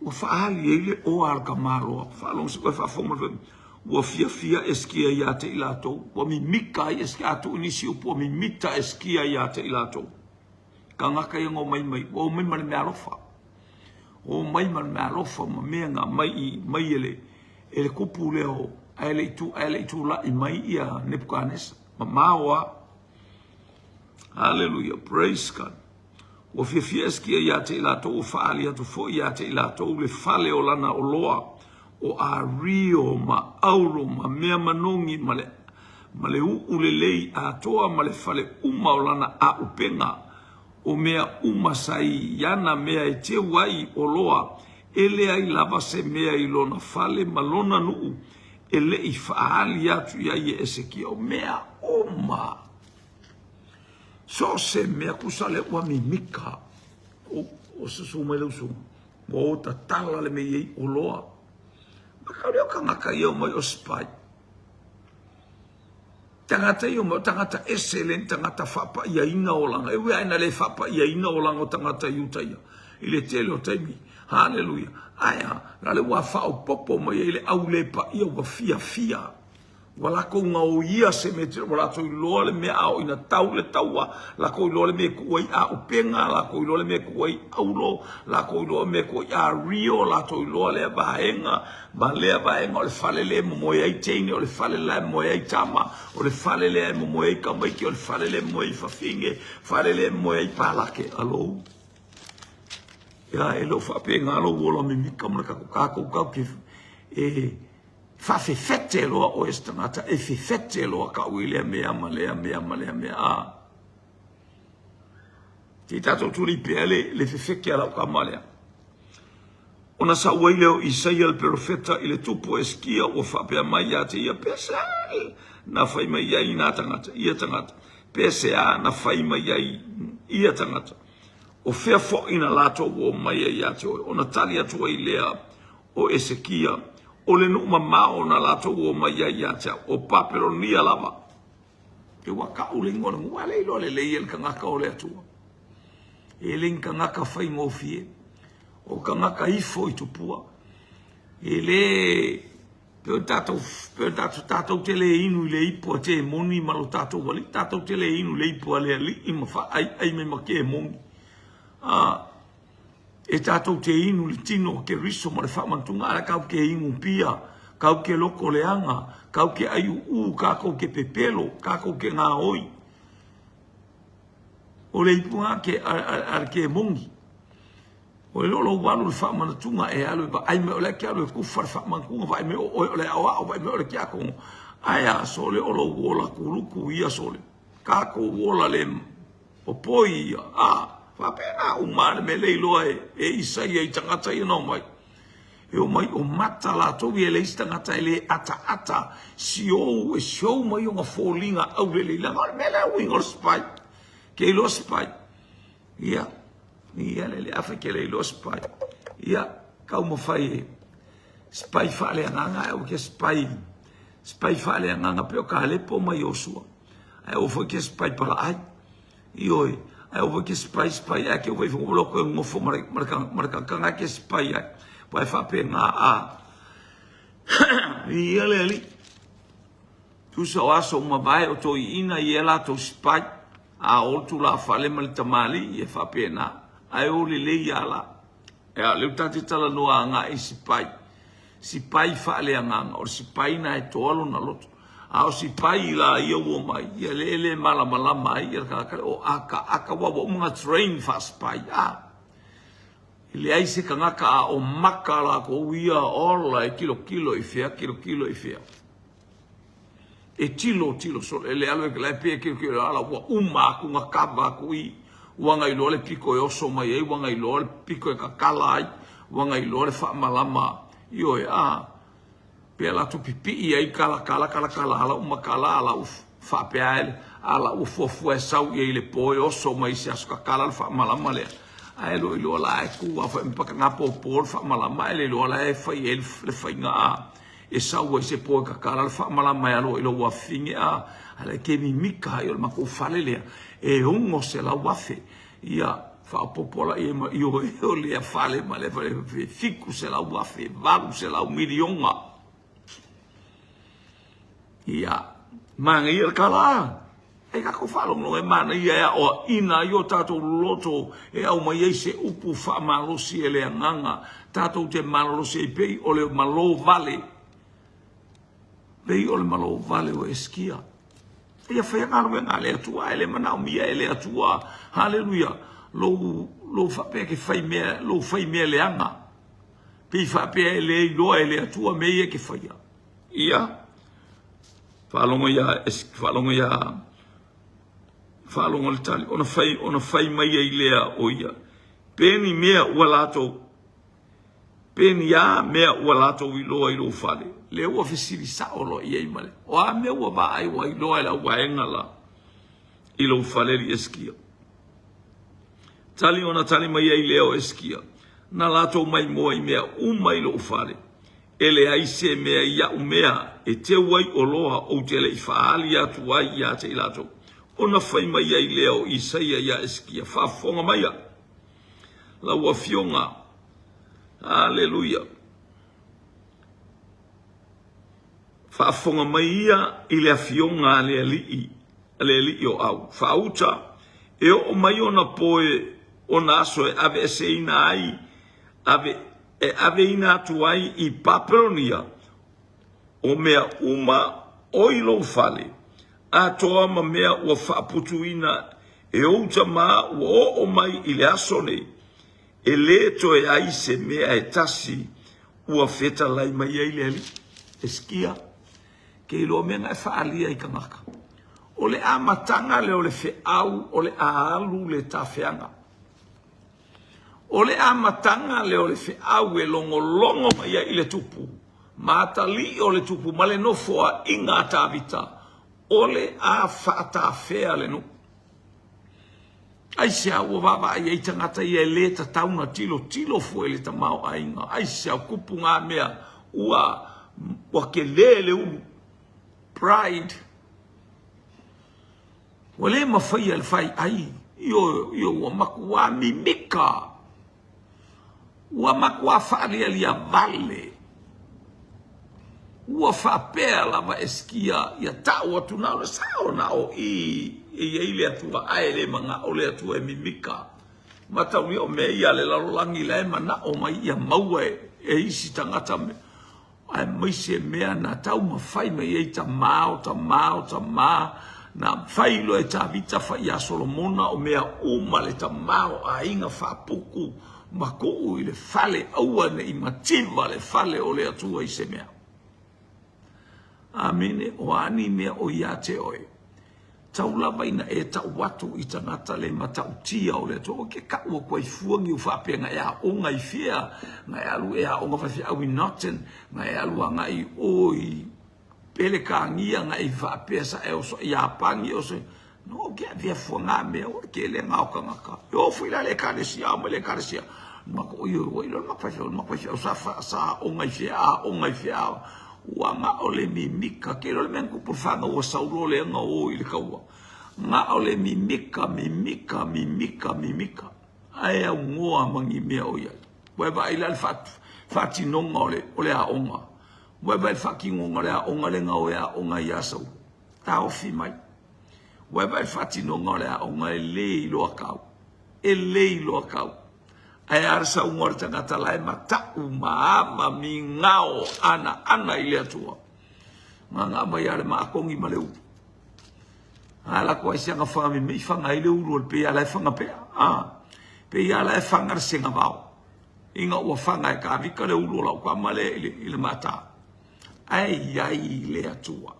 Ua faaali ai le oa a le tamaloa. Faalogo se koe faafofoga mai. Ua fiafia Esikia ia te i latou. Ua mimika ai Esikia. A tuu nisi upu, ua mimita Esikia ia te i latou. Tagata ia na omai mai, ua omai ma le meaalofa. Ua omai ma le meaalofa ma mea na aumai i, mai e le, e le kupu lea o, ae le i tu, ae le i tulai mai ia Nepukanesa. Mamao lava. Haleluia, praise God. Ua fiafia Esikia ia te i latou, ua faaali atu foi ia te i latou le fale o lana oloa, o ario ma auro ma mea manogi ma le, ma le uʻu lelei atoa ma le fale uma o lana aupega, o mea uma sa i ana mea e teu ai oloa, e leai lava se mea i lona fale ma lona nuu e le i faaali atu i ai e Esekia, o mea uma. So o se mea kusa le ua mimika o, o susu mai le usuga, ua o tatala le mea i ai oloa. Makau lea o kangaka ia o mai o spy. Tagata ia o mai o tagata ese le ni tagata faapaiaina olaga. E ui lava ina le faapaiaina olaga o tagata i uta ia i le tele o taimi. Haleluia. Ae a, la le ua faaopoopo mai ai le au le paia ua fiafia. Ua lakou gaoia se mea tele, ua latou iloa le mea a oo ina tau le taua, lakou iloa le mea e tuu ai auupega, lakou iloa le mea e tuu ai aulo, lakou iloa le mea e tuu ai ario, latou iloa lea vaega ma lea vaega o le fale lea e momoe ai teine, o le fale la e momoe ai tama, o le fale lea e momoe ai tamaiti, o le fale lea e momoe ai fafine, fale lea e momoe ai palake. Alou. Ia, e le o faapena lou ola mimita ma le tatou tatou tatou te e Faafefete loa oe se tagata, e fefete loa kau i lea mea ma lea mea ma lea mea. A. Se i tatou tuli pea le, le fefete a lau tama lea. Ona sau ai lea o Isaia le perofeta i le tupu o Eskia ua faapea mai ia te ia, pe se a na fai mai ai nā tagata, ia tagata, pe se a na fai mai ai ia tagata. O fea foʻi na latou o mai ai ia te oe, ona tali atu ai lea o Esekia, o le nuu mamao na latou o mai ai ia te au, o Papelonia lava. E ua kau le igoa o le nuu, a le iloa lelei e le tagata o le Atua. E le ni tagata faigofie, o tagata ifo i tupua. E le pe o tatou, pe o tatou, tatou te le inu i le ipu a temoni ma lo tatou alii, tatou te le inu i le ipu a le alii ma faaaiai mai ma temoni. A, E tatou te inu i le tino o Keriso ma le faamanatuga, ae kau ke inu pia, kau ke loko leaga, kau ke aiuʻū, kakou ke pepelo, kakou ke gaoi. O le ipuga ke a le kemoni. O le lolo walu le faamanatuga e alu e vaai mai o le ke alu e kufa le faamanatuga vaai mai o oe o le aoao vaai mai o le tiakono. Ae a sole o lou ola kuluku ia sole. Kakou ola le Popoi ia, a, faapena uma le mea le iloa e, e Isaia i tagata ia na omai. E omai o mata latou ia e leai se tagata e le ataata siou e siou mai ona foliga aulelei leaga o le mea lea uiga o le spy. Ke iloa spy. Ia, ia le le afai ke le iloa spy. Ia, taumafai e spy faaleagaga ae aua ke spy spy faaleagaga pei o Kalepo ma Iosua. Ae aua foi ke spy palaai. Ioe, ae aua foi ke spy spy ae ke aua foi lo koe ngofo ma le ma le ma le kakanga ke spy ai. Wa e faapena a. Ia le ali. Tusa o aso uma vae o toeaiina i e latou spy. A o le tulafale ma le tamalii e faapena. Ae o lelei a la. Ea, lea ua tatou talanoa agai i sipai. Sipai faaleagaga, o le sipai na e toa lona loto. A o sipai la ia ua omai, ia lea e le malamalama ai ia le tagata lea, o akaaka, aua ua uma ona train faa-sipai. A, e leai se tagata a o maka latou ia, ola e tilotilo i fea, tilotilo i fea. E tilo tilo sole e le alu e la pe ke ke ala ua uma aku nga kava aku i ua ngai loa le piko e oso mai ai ua ngai loa le piko e kakala ai ua ngai loa le faamalama ioe a pe latou pipii ai kala kala kala kala ala uma kala ala ua faapea ai ala ua fuafua e sau i ai le po e oso mai se aso kakala le faamalama lea ae le o iloa la e ku a fai ma po le faamalama ae le iloa la e fai ai le faiga a E sau ai se po e kakala le faamalama e alo ai lou afafine a a le ke mimika ai o le matou fale lea e 600,000 ia faaopoopo la i ai ma ioe o lea fale ma lea fale 700,000 800 miliona ia manaia le tala. E tatou faalogologo e manaia e aoaina ai o tatou loto e aumai ai se upu faamalosi e le agaga tatou te malolosi ai pei o le malo vale pei o le malo vale o Esikia. Ia faia galuega a le Atua ae le manaomia e le Atua. Haleluia! Lou, lou faapea ke fai mea, lou fai mea leaga. Pei faapea e le iloa e le Atua mea ia e ke faia. Ia. Faalogo ia, faalogo ia, faalogo le tali, ona fai, ona fai mai ai lea o ia, pe ni mea ua latou, pe ni a mea ua latou iloa i lou fale, lea ua fesili sao loa i ai ma le, o a mea ua vaai ua iloa e le auvaega la i lou fale li Esikia. Tali ona tali mai ai lea o Esikia, na latou maimoa i mea uma i lou fale, E leai se mea i aʻu mea e teu ai oloa ou te le i faaali atu ai ia te i latou. Ona fai mai ai lea o Isaia iā Esekia, Faafofoga maia, lau afioga. Aleluia! Faafofoga mai ia i le afioga a le alii, a le alii o Au. Faauta, e oo mai ona po e ona aso e aveeseina ai, ave, e aveina atu ai i Papelonia o mea uma o i lou fale, atoa ma mea ua faaputuina e ou tama ua oo mai i le aso nei, e lē toe ai se mea e tasi ua fetalai mai ai le Alii. Hesekia, ke iloa mea na e faaalia i tagata. O le amataga lea o le feau o le a alu le tafeaga. O le amataga lea o le feau e logologo mai ai i le tupu ma atalii o le tupu ma le nofoaiga a Tavita, o le a faatafea le nuu. Aisea ua vaavaai ai tagata ia e lē tatau na tilotilo fua i le tamaoaiga? Aisea o kupu ngā mea ua ua kelē le ulu? Pride. Ua lē mafaia le fai ai. Io, io ua makuā mimika. Ua matua faalialia vale. Ua faapea lava Hesekia ia tau atu na o le sao na o i e i ai le Atua ae le manao le Atua e mimika. Mataulia o mea ia a le lalolagi la e manao mai ia maua e isi tagata aemaise mea na taumafai mai ai tamā o tamā o tamā, na fai loa e Tavita fai iā Solomona o mea uma le tamā o aiga faapuku ma kuu i le fale, aua ne i mativa le fale o le Atua i se mea. Amene, o a ni mea o iā te oe? Tau lava ina e tau atu i tagata le matautia o le Atua. Oi ke kau aku ai fua ni u faapea na e aoga i fea, na e alu e aoga faifeau i Norton, na e alu agai o i Pelekānia, na e faapea sa e oso i Iapani, e oso i... No, ke avea fua ngā mea, o le kele ngā o kangaka. E o fui la le ekalesia, ao mai le ekalesia. Ma ko io, ua ilo le maka faifeau, le maka faifeau sa, sa aoga i fea, aoga i fea. Ua na o le mimika, ke le mea na tupu i le fanau a Saulo lea na o i le kaua. Na o le mimika, mimika, mimika, mimika. Ae aunoa ma ni mea o i ai. Ua e vaai la i le faatinoga o le, o le aoga. Ua e vaai i le faatinoga o le aoga lea na o e aoga ai ia Saulo. Taofi mai. Ua e vaai i le faatinoga o le aoga e le iloa kau. E le iloa kau. Ae a le saunoa le tagata la e matau ma ama migao anaana i le Atua. Ngāngā mai a le maakogi ma le ulu. A la ko ai se anga whanga me i whanga ai le ulu o le pei ala e whanga pea. A, pei ala e whanga le senga vao. Inga ua whanga e ka vika le ulu o lau ka male i le, i le mata. Ai ai le Atua.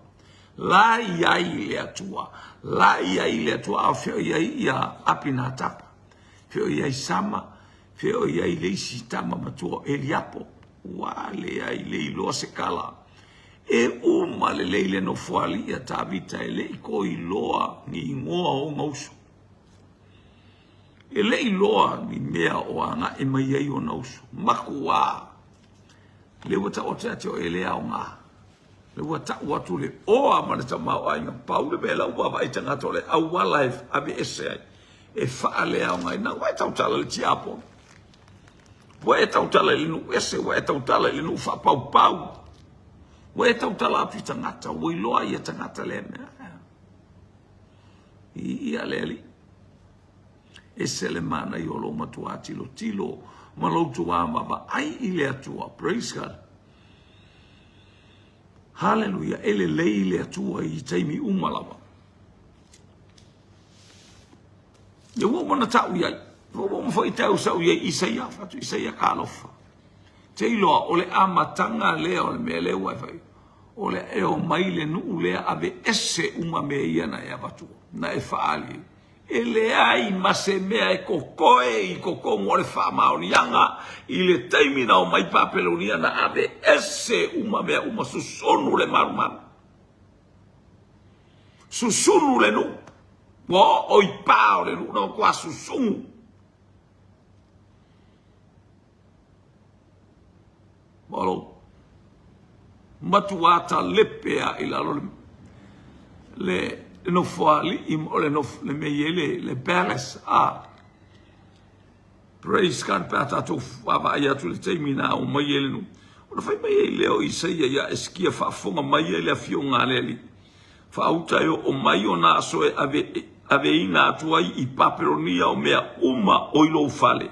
La i ai le Atua. La i ai le Atua. A feo i ai ia Apinatapa. Fea o i ai Sama, fea o i ai le isi tama matua o Eliapo, ua leai le iloa se kala. E uma lelei le nofoalii a Tavita e le i ko iloa ni igoa o ona uso. E le i loa ni mea o agaʻi mai ai ona uso. Makuā! Le ua taoto ia te oe e le aoga. Le ua tau atu le oa ma le tamaoaiga, pau le mea la ua vaavaai tagata o le auala e aveese ai, e faaleaogaina. Ua e tautala i le tiapono, ua e tautala i le nuu ese, ua e tautala i le nuu faapaupau, ua e tautala atu i tagata, ua iloa ia tagata lea mea. I ia le Alii. Ese le manaia o lou matuā tilotilo ma lou tuā vaavaai i le Atua. Praise God. Haleluia, e lelei le Atua i taimi uma lava. Ia ua uma na tau i ai. Ua uma foi tau sau i ai Isaia, fatu Isaia ka alofa. Te iloa, o le amataga lea o le mea lea ua e fai. O le e o mai le nuu lea ave ese uma mea ia na e avatua, na e faali. E leai ma se mea e kokoe i totonu o le faamaoniaga i le taimi na omai Papelonia na ave ese uma mea uma, susunu le malumalu, susunu le nuu, ua oo i pa o le nuu na matua susunu. Malo. Matua talepe a i lalo le le nofoalii o le nofo le mea i ai le le palace a praise God pe a tatou vaavaai atu i le taimi na omai ai le nuu. Ona fai mai ai lea o Isaia iā Esekia, Faafofoga mai ai le afioga a le Alii, faauta e oo mai ona aso e ave, aveina atu ai i Papelonia o mea uma o i lou fale,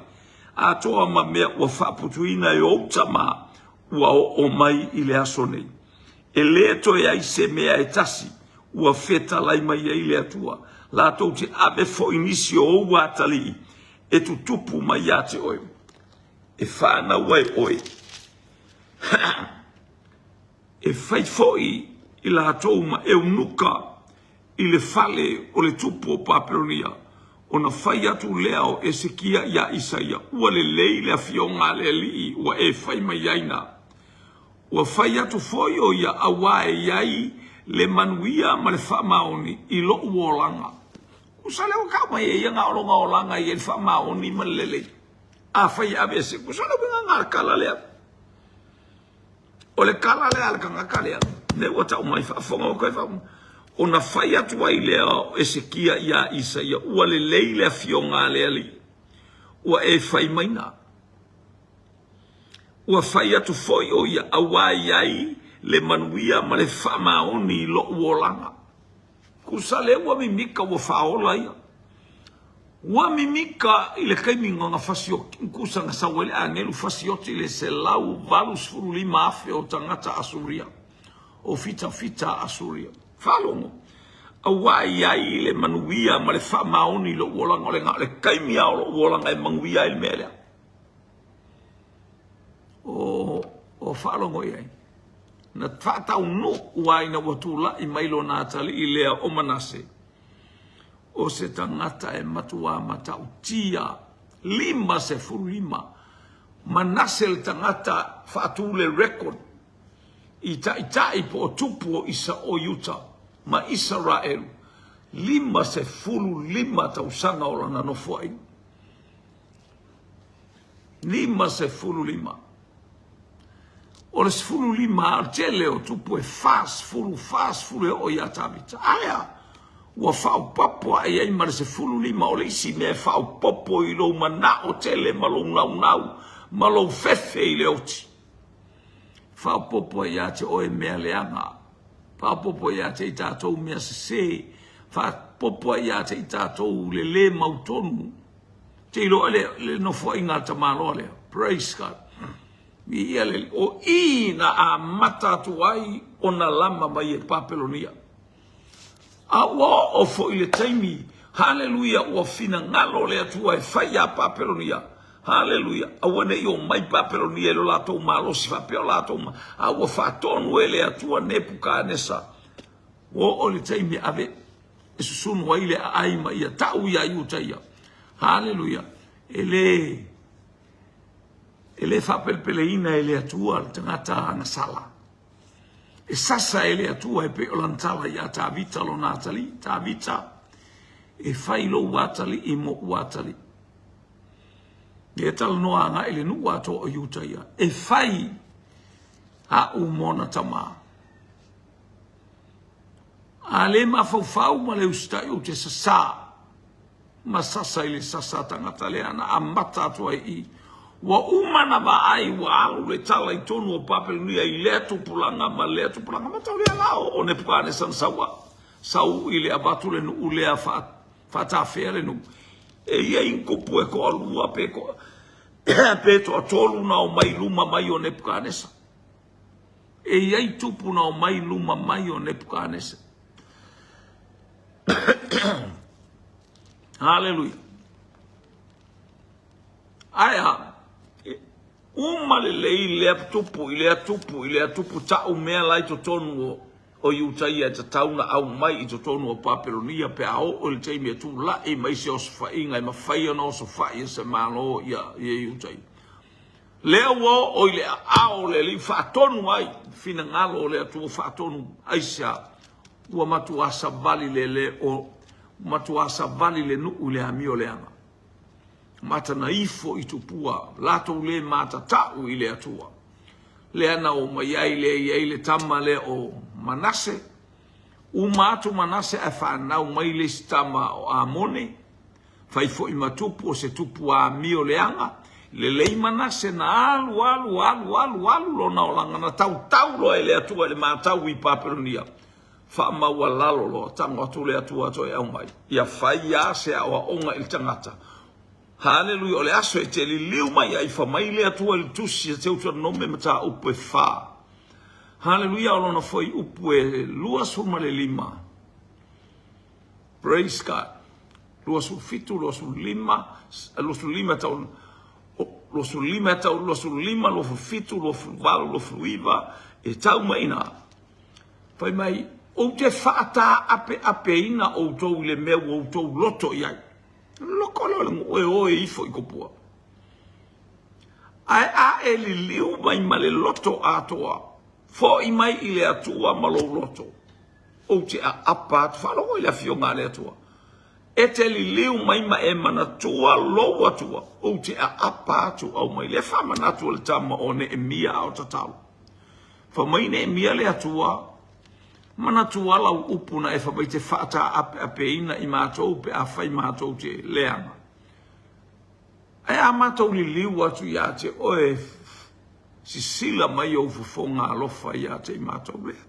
atoa ma mea ua faaputuina e ou tama, ua oo mai i le aso nei. E lē toe ai se mea e tasi ua fetalai mai ai le Atua, latou te ave foi nisi o ou atalii e tutupu mai ia te oe, e fanau ai oe, e fai foi i latou ma eunuka i le fale o le tupu o Papelonia. Ona fai atu lea o Esekia iā Isaia, Ua lelei le afioga a le Alii ua e fai mai ai na. Ua fai atu foi ʻo ia auā e i ai le manuia ma le faamaoni i loʻu olaga. Kusa lea ua kau mai e ia na o lona olaga e i ai le faamaoni ma le lelei. Afai e aveese, kusa le uiga na le kala lea. O le kala lea a le tagata lea, lea ua tau mai faafofoga ua toe faafofoga. Ona fai atu ai lea o Esekia iā Isaia, Ua lelei le afioga a le Alii, ua e fai mai na. Ua fai atu foi ʻo ia auā i ai le manuia ma le faamaoni i loʻu olaga. Kusa lea ua mimika ua faaola ia. Ua mimika i le taimi na fasioti, kusa na sau ai le agelu fasioti le 185,000 o tagata Asuria, o fitafita Asuria. Faalogo, auā i ai le manuia ma le faamaoni i loʻu olaga, o le na o le taimi lava o loʻu olaga e manuia ai le mea lea. O faalogo i ai. Na faataunuu ai ina ua tulai mai lona atalii lea o Manase, o se tagata e matuā matautia, 55. Manase le tagata faatu le record i taitai po o tupu o Isa o Iuta ma Isaraelu, 55 tausaga o lana nofoaiga. 55. O le 15 o le tele o tupu e 40, 40 e oo iā Tavita. Ae a? Ua faaopoopo ae i ai ma le 15 o le isi mea e faaopoopo i lou manao tele ma lou naunau ma lou fefe i le oti. Faaopoopo ai ia te oe mea leaga. Faaopoopo ai ia te i tatou mea sese. Faaopoopo ai ia te i tatou le lē mautonu. Te iloa le, le nofoaiga a le tamaloa lea. Praise God. Viia le Alii. O i na amata atu ai ona lama mai e Papelonia. A ua oo foi le taimi, haleluia, ua finagalo le Atua e fai iā Papelonia. Haleluia. Aua ne i omai Papelonia i lo latou malosi faapea o latou ma, a ua faatonu e le Atua Nepukanesa. Ua oo le taimi e ave e susunu ai le aai ma ia tau iā Iutaia. Haleluia. E le e le faapelepeleina e le Atua le tagata agasala. E sasa e le Atua e pei o lana tala iā Tavita lona atalii, Tavita, e fai lou atalii moʻu atalii. E talanoa agai i le nuu atoa o Iutaia, e fai aʻu mona tama. A le mafaufau ma le usitai ou te sasā ma sasa i le sasa tagata lea na amata atu ai i. Ua uma na vaai ua alu le tala i tonu o Papelonia i lea tupulaga ma lea tupulaga. Mataulia la o Nepukanesa na sau a sau i le avatu le nuu lea fa faatafea le nuu. E i ai ni kupu e toalua pe toa pe toatolu na omai luma mai o Nepukanesa. E i ai tupu na omai luma mai o Nepukanesa. Haleluia. Ae a, uma lelei lea tupu i lea tupu i lea tupu tau mea la i totonu o o Iutaia e tatau na aumai i totonu o Papelonia pe a oo i le taimi e tulai mai se osofaiga e mafai ona osofai e se Malo ia Iutaia. Lea ua oo i le aao o le Alii faatonu ai finagalo o le Atua faatonu aisea ua matuā savali le le o matuā savali le nuu i le amio leaga matana ifo i tupua latou le matatau i le Atua lea na o mai ai lea i ai le tama lea o Manase uma atu Manase ae fanau mai le isi tama o Amone Fai foi ma tupu o se tupu amio leaga, Lelei Manase na alu, alu, alu, alu, alu lona olaga, na tautau loa e le Atua i le matau i Papelonia. Faamaualalo loa, tago atu le Atua toe aumai. Ia fai a se aoaoga i le tagata. Haleluia, o le aso e te liliu mai ai, fa mai le Atua i le tusi a Teutoronome mataupu e fa. Haleluia, o lona fuaiupu e 25. Praise God. 27, 25, 25 tau 25 tau 25, 27, 28, 29, e tau mai ina. Fai mai, ou te faataapeapeina outou i le mea ua outou loto i ai. Loko lea o le nuu e o e ifo i Kopua. Ae a e liliu mai ma le loto atoa, fo'i mai i le Atua ma lou loto, ou te aapa atu. Faalogo i le afioga a le Atua. E te liliu mai ma e manatua lou Atua, ou te aapa atu au mai. Le faamanatu o le tama o Neemia a o tatalo. Fai mai Neemia le Atua, manatua lau upu na e fai mai te faataapeapeina i matou pe afai matou te leaga. Ae a matou liliu atu ia te oe, sisila mai ou fofoga alofa ia te i matou lea.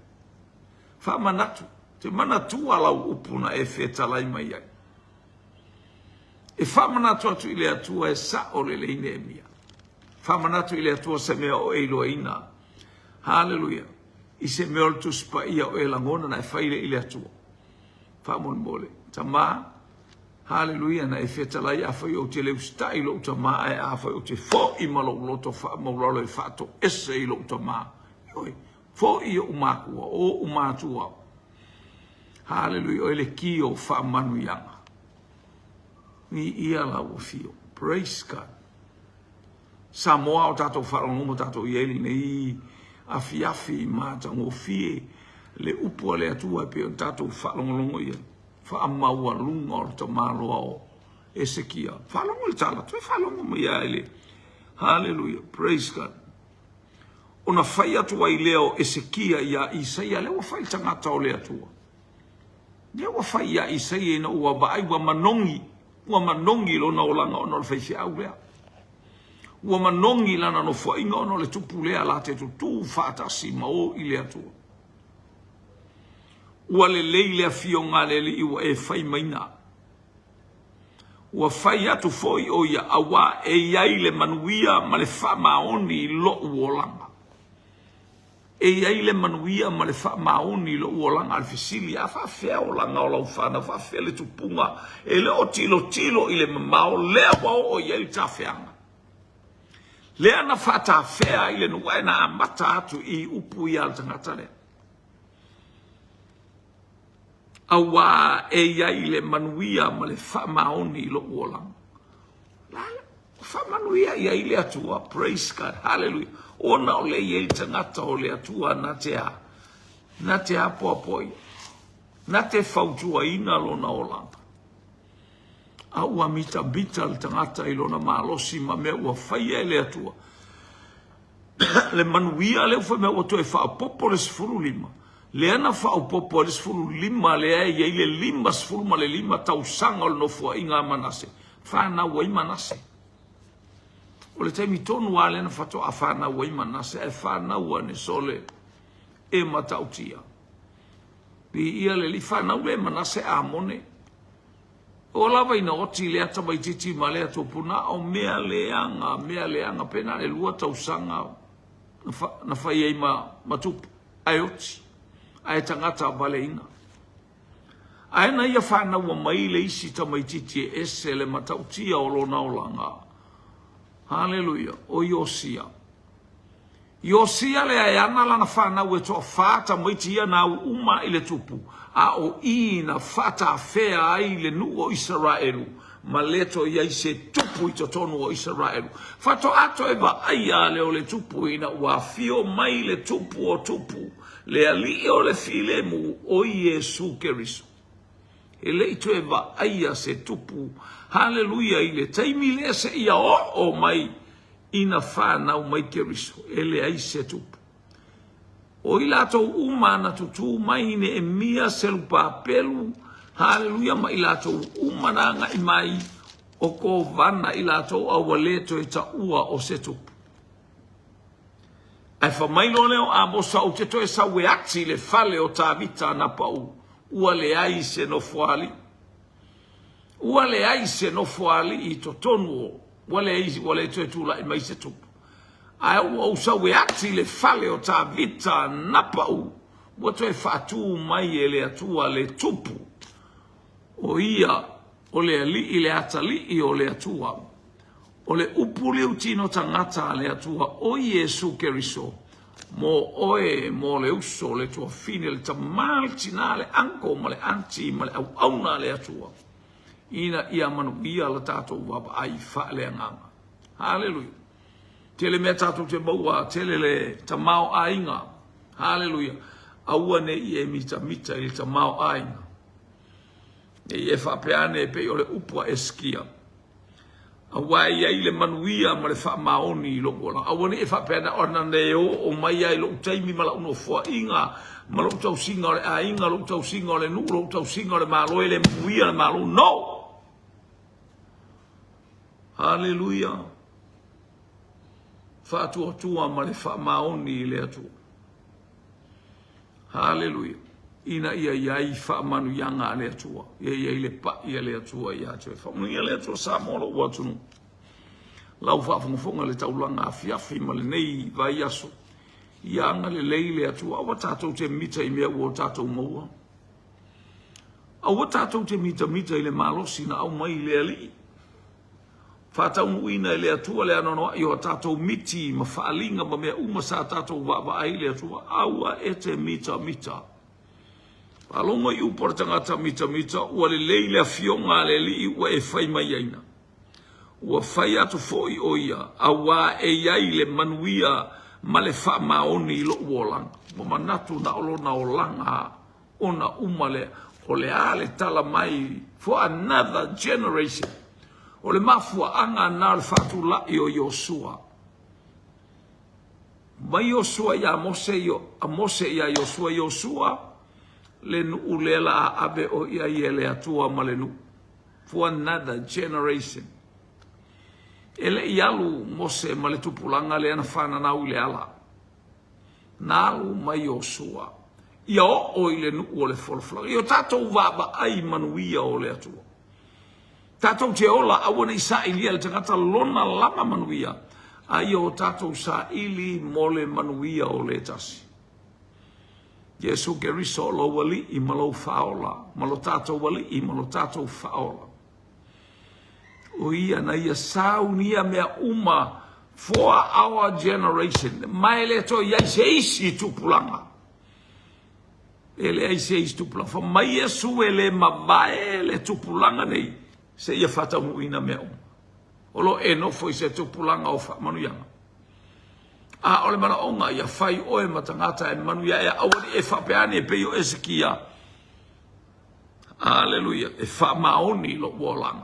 Faamanatu, te manatua lau upu na e fetalai mai ai. E faamanatu atu i le Atua e sao lelei Neemia. Faamanatu i le Atua se mea o e iloaina. Haleluia. I se mea o le Tusi Paia o e lagona na e fai le i le Atua. Faamolemole. Tama, haleluia, na e fetalai afai ou te le usitai i lou tama ae afai ou te fo'i ma lou loto faamaulalo e faatoese i lou tama. Ioe, fo'i i ou makua, o ou matua. Haleluia, oe le ki o faamanuiaga. Viia lau afio. Praise God. Samoa o tatou faalogologo tatou i ai lenei afiafi matagofie le upu a le Atua e pei ona tatou faalogologo i ai. Faamaualuga o le tamaloa o Esekia. Faalogo i le tala, toe faalogo mai lava i le Hallelujah, praise God. Ona fai atu ai lea o Esekia iā Isaia, lea ua fai le tagata o le Atua. Lea ua fai iā Isaia ina ua vaai ua manogi, ua manogi lona olaga ona o le faifeau lea. Ua manogi lana nofoaiga ona o le tupu lea la te tutū faatasi ma o i le Atua. Ua lelei le afioga a le Alii ua e fai maina. Ua fai atu foi ʻo ia, auā e i ai le manuia ma le faamaoni i loʻu olaga. E i ai le manuia ma le faamaoni i loʻu olaga. A le fesili, a faafefea olaga o lau fanau, faafefea le tupuga e le o tilotilo i le mamao lea ua oo i ai le tafeaga? Lea na faatafea ai le nuu ae na amata atu i upu ia a le tagata lea. Auā e i ai le manuia ma le faamaoni i loʻu olaga. La, faamanuia i ai le Atua. Praise God. Hallelujah. Ona o le i ai le tagata o le Atua na te a, na te apoapoia, na te fautuaina lona olaga. A ua mitamita le tagata i lona malosi ma mea ua faia e le Atua. Le manuia lea ua fai mai ua toe faaopoopo le 15, lea na faaopoopo ai le 15 lea e i ai le 55 tausaga o le nofoaiga a Manase, fanau ai Manase. O le taimi tonu lava lea na faatoa fanau ai Manase, ae fanau ane sole e matautia. Viia le Alii, fanau lea e Manase Amone. Oo lava ina oti lea tamaitiiti ma lea tupu, na o mea leaga, mea leaga, pe na o le lua tausaga na fai ai ma, ma tupu, ae oti, ae tagata valeina. Ae na ia fanaua mai le isi tamaitiiti e ese le matautia o lona olaga. Haleluia, o Iosia. Iosia lea e ana lana fanau e toafa tamaiti ia na au uma i le tupu, a o i na faatafea ai le nuu o Isaraelu, ma le toe i ai se tupu i totonu o Isaraelu. Faatoa toe vaaia lea o le tupu ina ua afio mai le tupu o tupu, le Alii o le filemu, o Iesu Keriso. E le i toe vaaia se tupu, haleluia, i le taimi lea seia oo mai Ina fanau mai Keriso, e leai se tupu. O i latou uma na tutū mai i Neemia, Selupapelu, haleluia, ma i latou uma na agai mai, O kovana i latou a ua le toe taua o se tupu. Ae fai mai loa lea o Amosa, Ou te toe sau e ati i le fale o Tavita na pau, ua leai se nofoalii. Ua leai se nofoalii i totonu o, ua leai, ua le toe tulai mai se tupu. Ae ua ou sau e ati i le fale o Tavita na pau, ua toe faatu mai e le Atua le tupu. O ia o le Alii le Atalii o le Atua. O le upu liutino tagata a le Atua, o Iesu Keriso, mo oe, mo le uso, le tuafine, le tama, le tina, le uncle ma le aunty ma le auauna a le Atua, ina ia manuia la tatou vaavaai faaleagaga. Haleluia. Tele mea tatou te maua, tele le tamaoaiga. Haleluia. Aua ne i e mitamita i le tamaoaiga. Ne i e faapea ane e pei o le upu a Esekia, Aua e i ai le manuia ma le faamaoni i lou olaga. Aua ne i e faapea ane, Ona e oo mai lava i lou taimi ma lau nofoaiga, ma lou tausiga o le aiga, lou tausiga o le nuu, lou tausiga o le Malo, e le manuia le Malo. No! Haleluia! Faatuatua ma le faamaoni i le Atua. Haleluia! Ina ia i ai faamanuiaga a le Atua, ia i ai le pai a le Atua ia te oe. Faamanuia le Atua Samoa lou atunuu. Lau faafogafoga i le taulaga afiafi ma lenei vaiaso, ia agalelei le Atua. Aua tatou te mita i mea ua o tatou maua. Aua tatou te mitamita i le malosi na aumai i le Alii. Faataunuuina e le Atua le anoanoai o a tatou miti ma faaaliga ma mea uma sa tatou vaavaai i le Atua. Aua e te mitamita. Faalogo i upu a le tagata mitamita, ua lelei le afioga a le Alii ua e fai mai aina. Ua fai atu foi o ia, auā e i ai le manuia ma le faamaoni i lou olaga. Ua manatu na o lona olaga ona uma lea. O le a le tala mai for another generation? O le mafuaaga na o le faatulai o Iosua. Mai Iosua ia Mose, a Mose ia Iosua, Iosua le nuu lea la a ave o ia i e le Atua ma le nuu. For another generation. E le i alu Mose ma le tupulaga lea na fananau i le ala. Na alu mai Iosua ia oo i le nuu o le folafolaga. Ia o tatou vaavaai manuia o le Atua. Tatou te ola, aua ne i sailia e le tagata lona lava manuia, a ia o tatou saili mo le manuia o le tasi. Iesu Keriso o lou Alii ma lou Faaola, ma lo tatou Alii ma lo tatou Faaola. O ia na ia saunia mea uma for our generation. Ma e le toe i ai se isi tupulaga. E leai se isi tupulaga. Fa mai Iesu e le mavae le tupulaga nei seia faataunuuina mea uma. O lo o e nofo i se tupulaga o faamanuiaga. A o le manaoga ia fai oe ma tagata e manuia e aua ne i e faapea ane e pei o Esekia. Aleluia. E faamaoni lou olaga.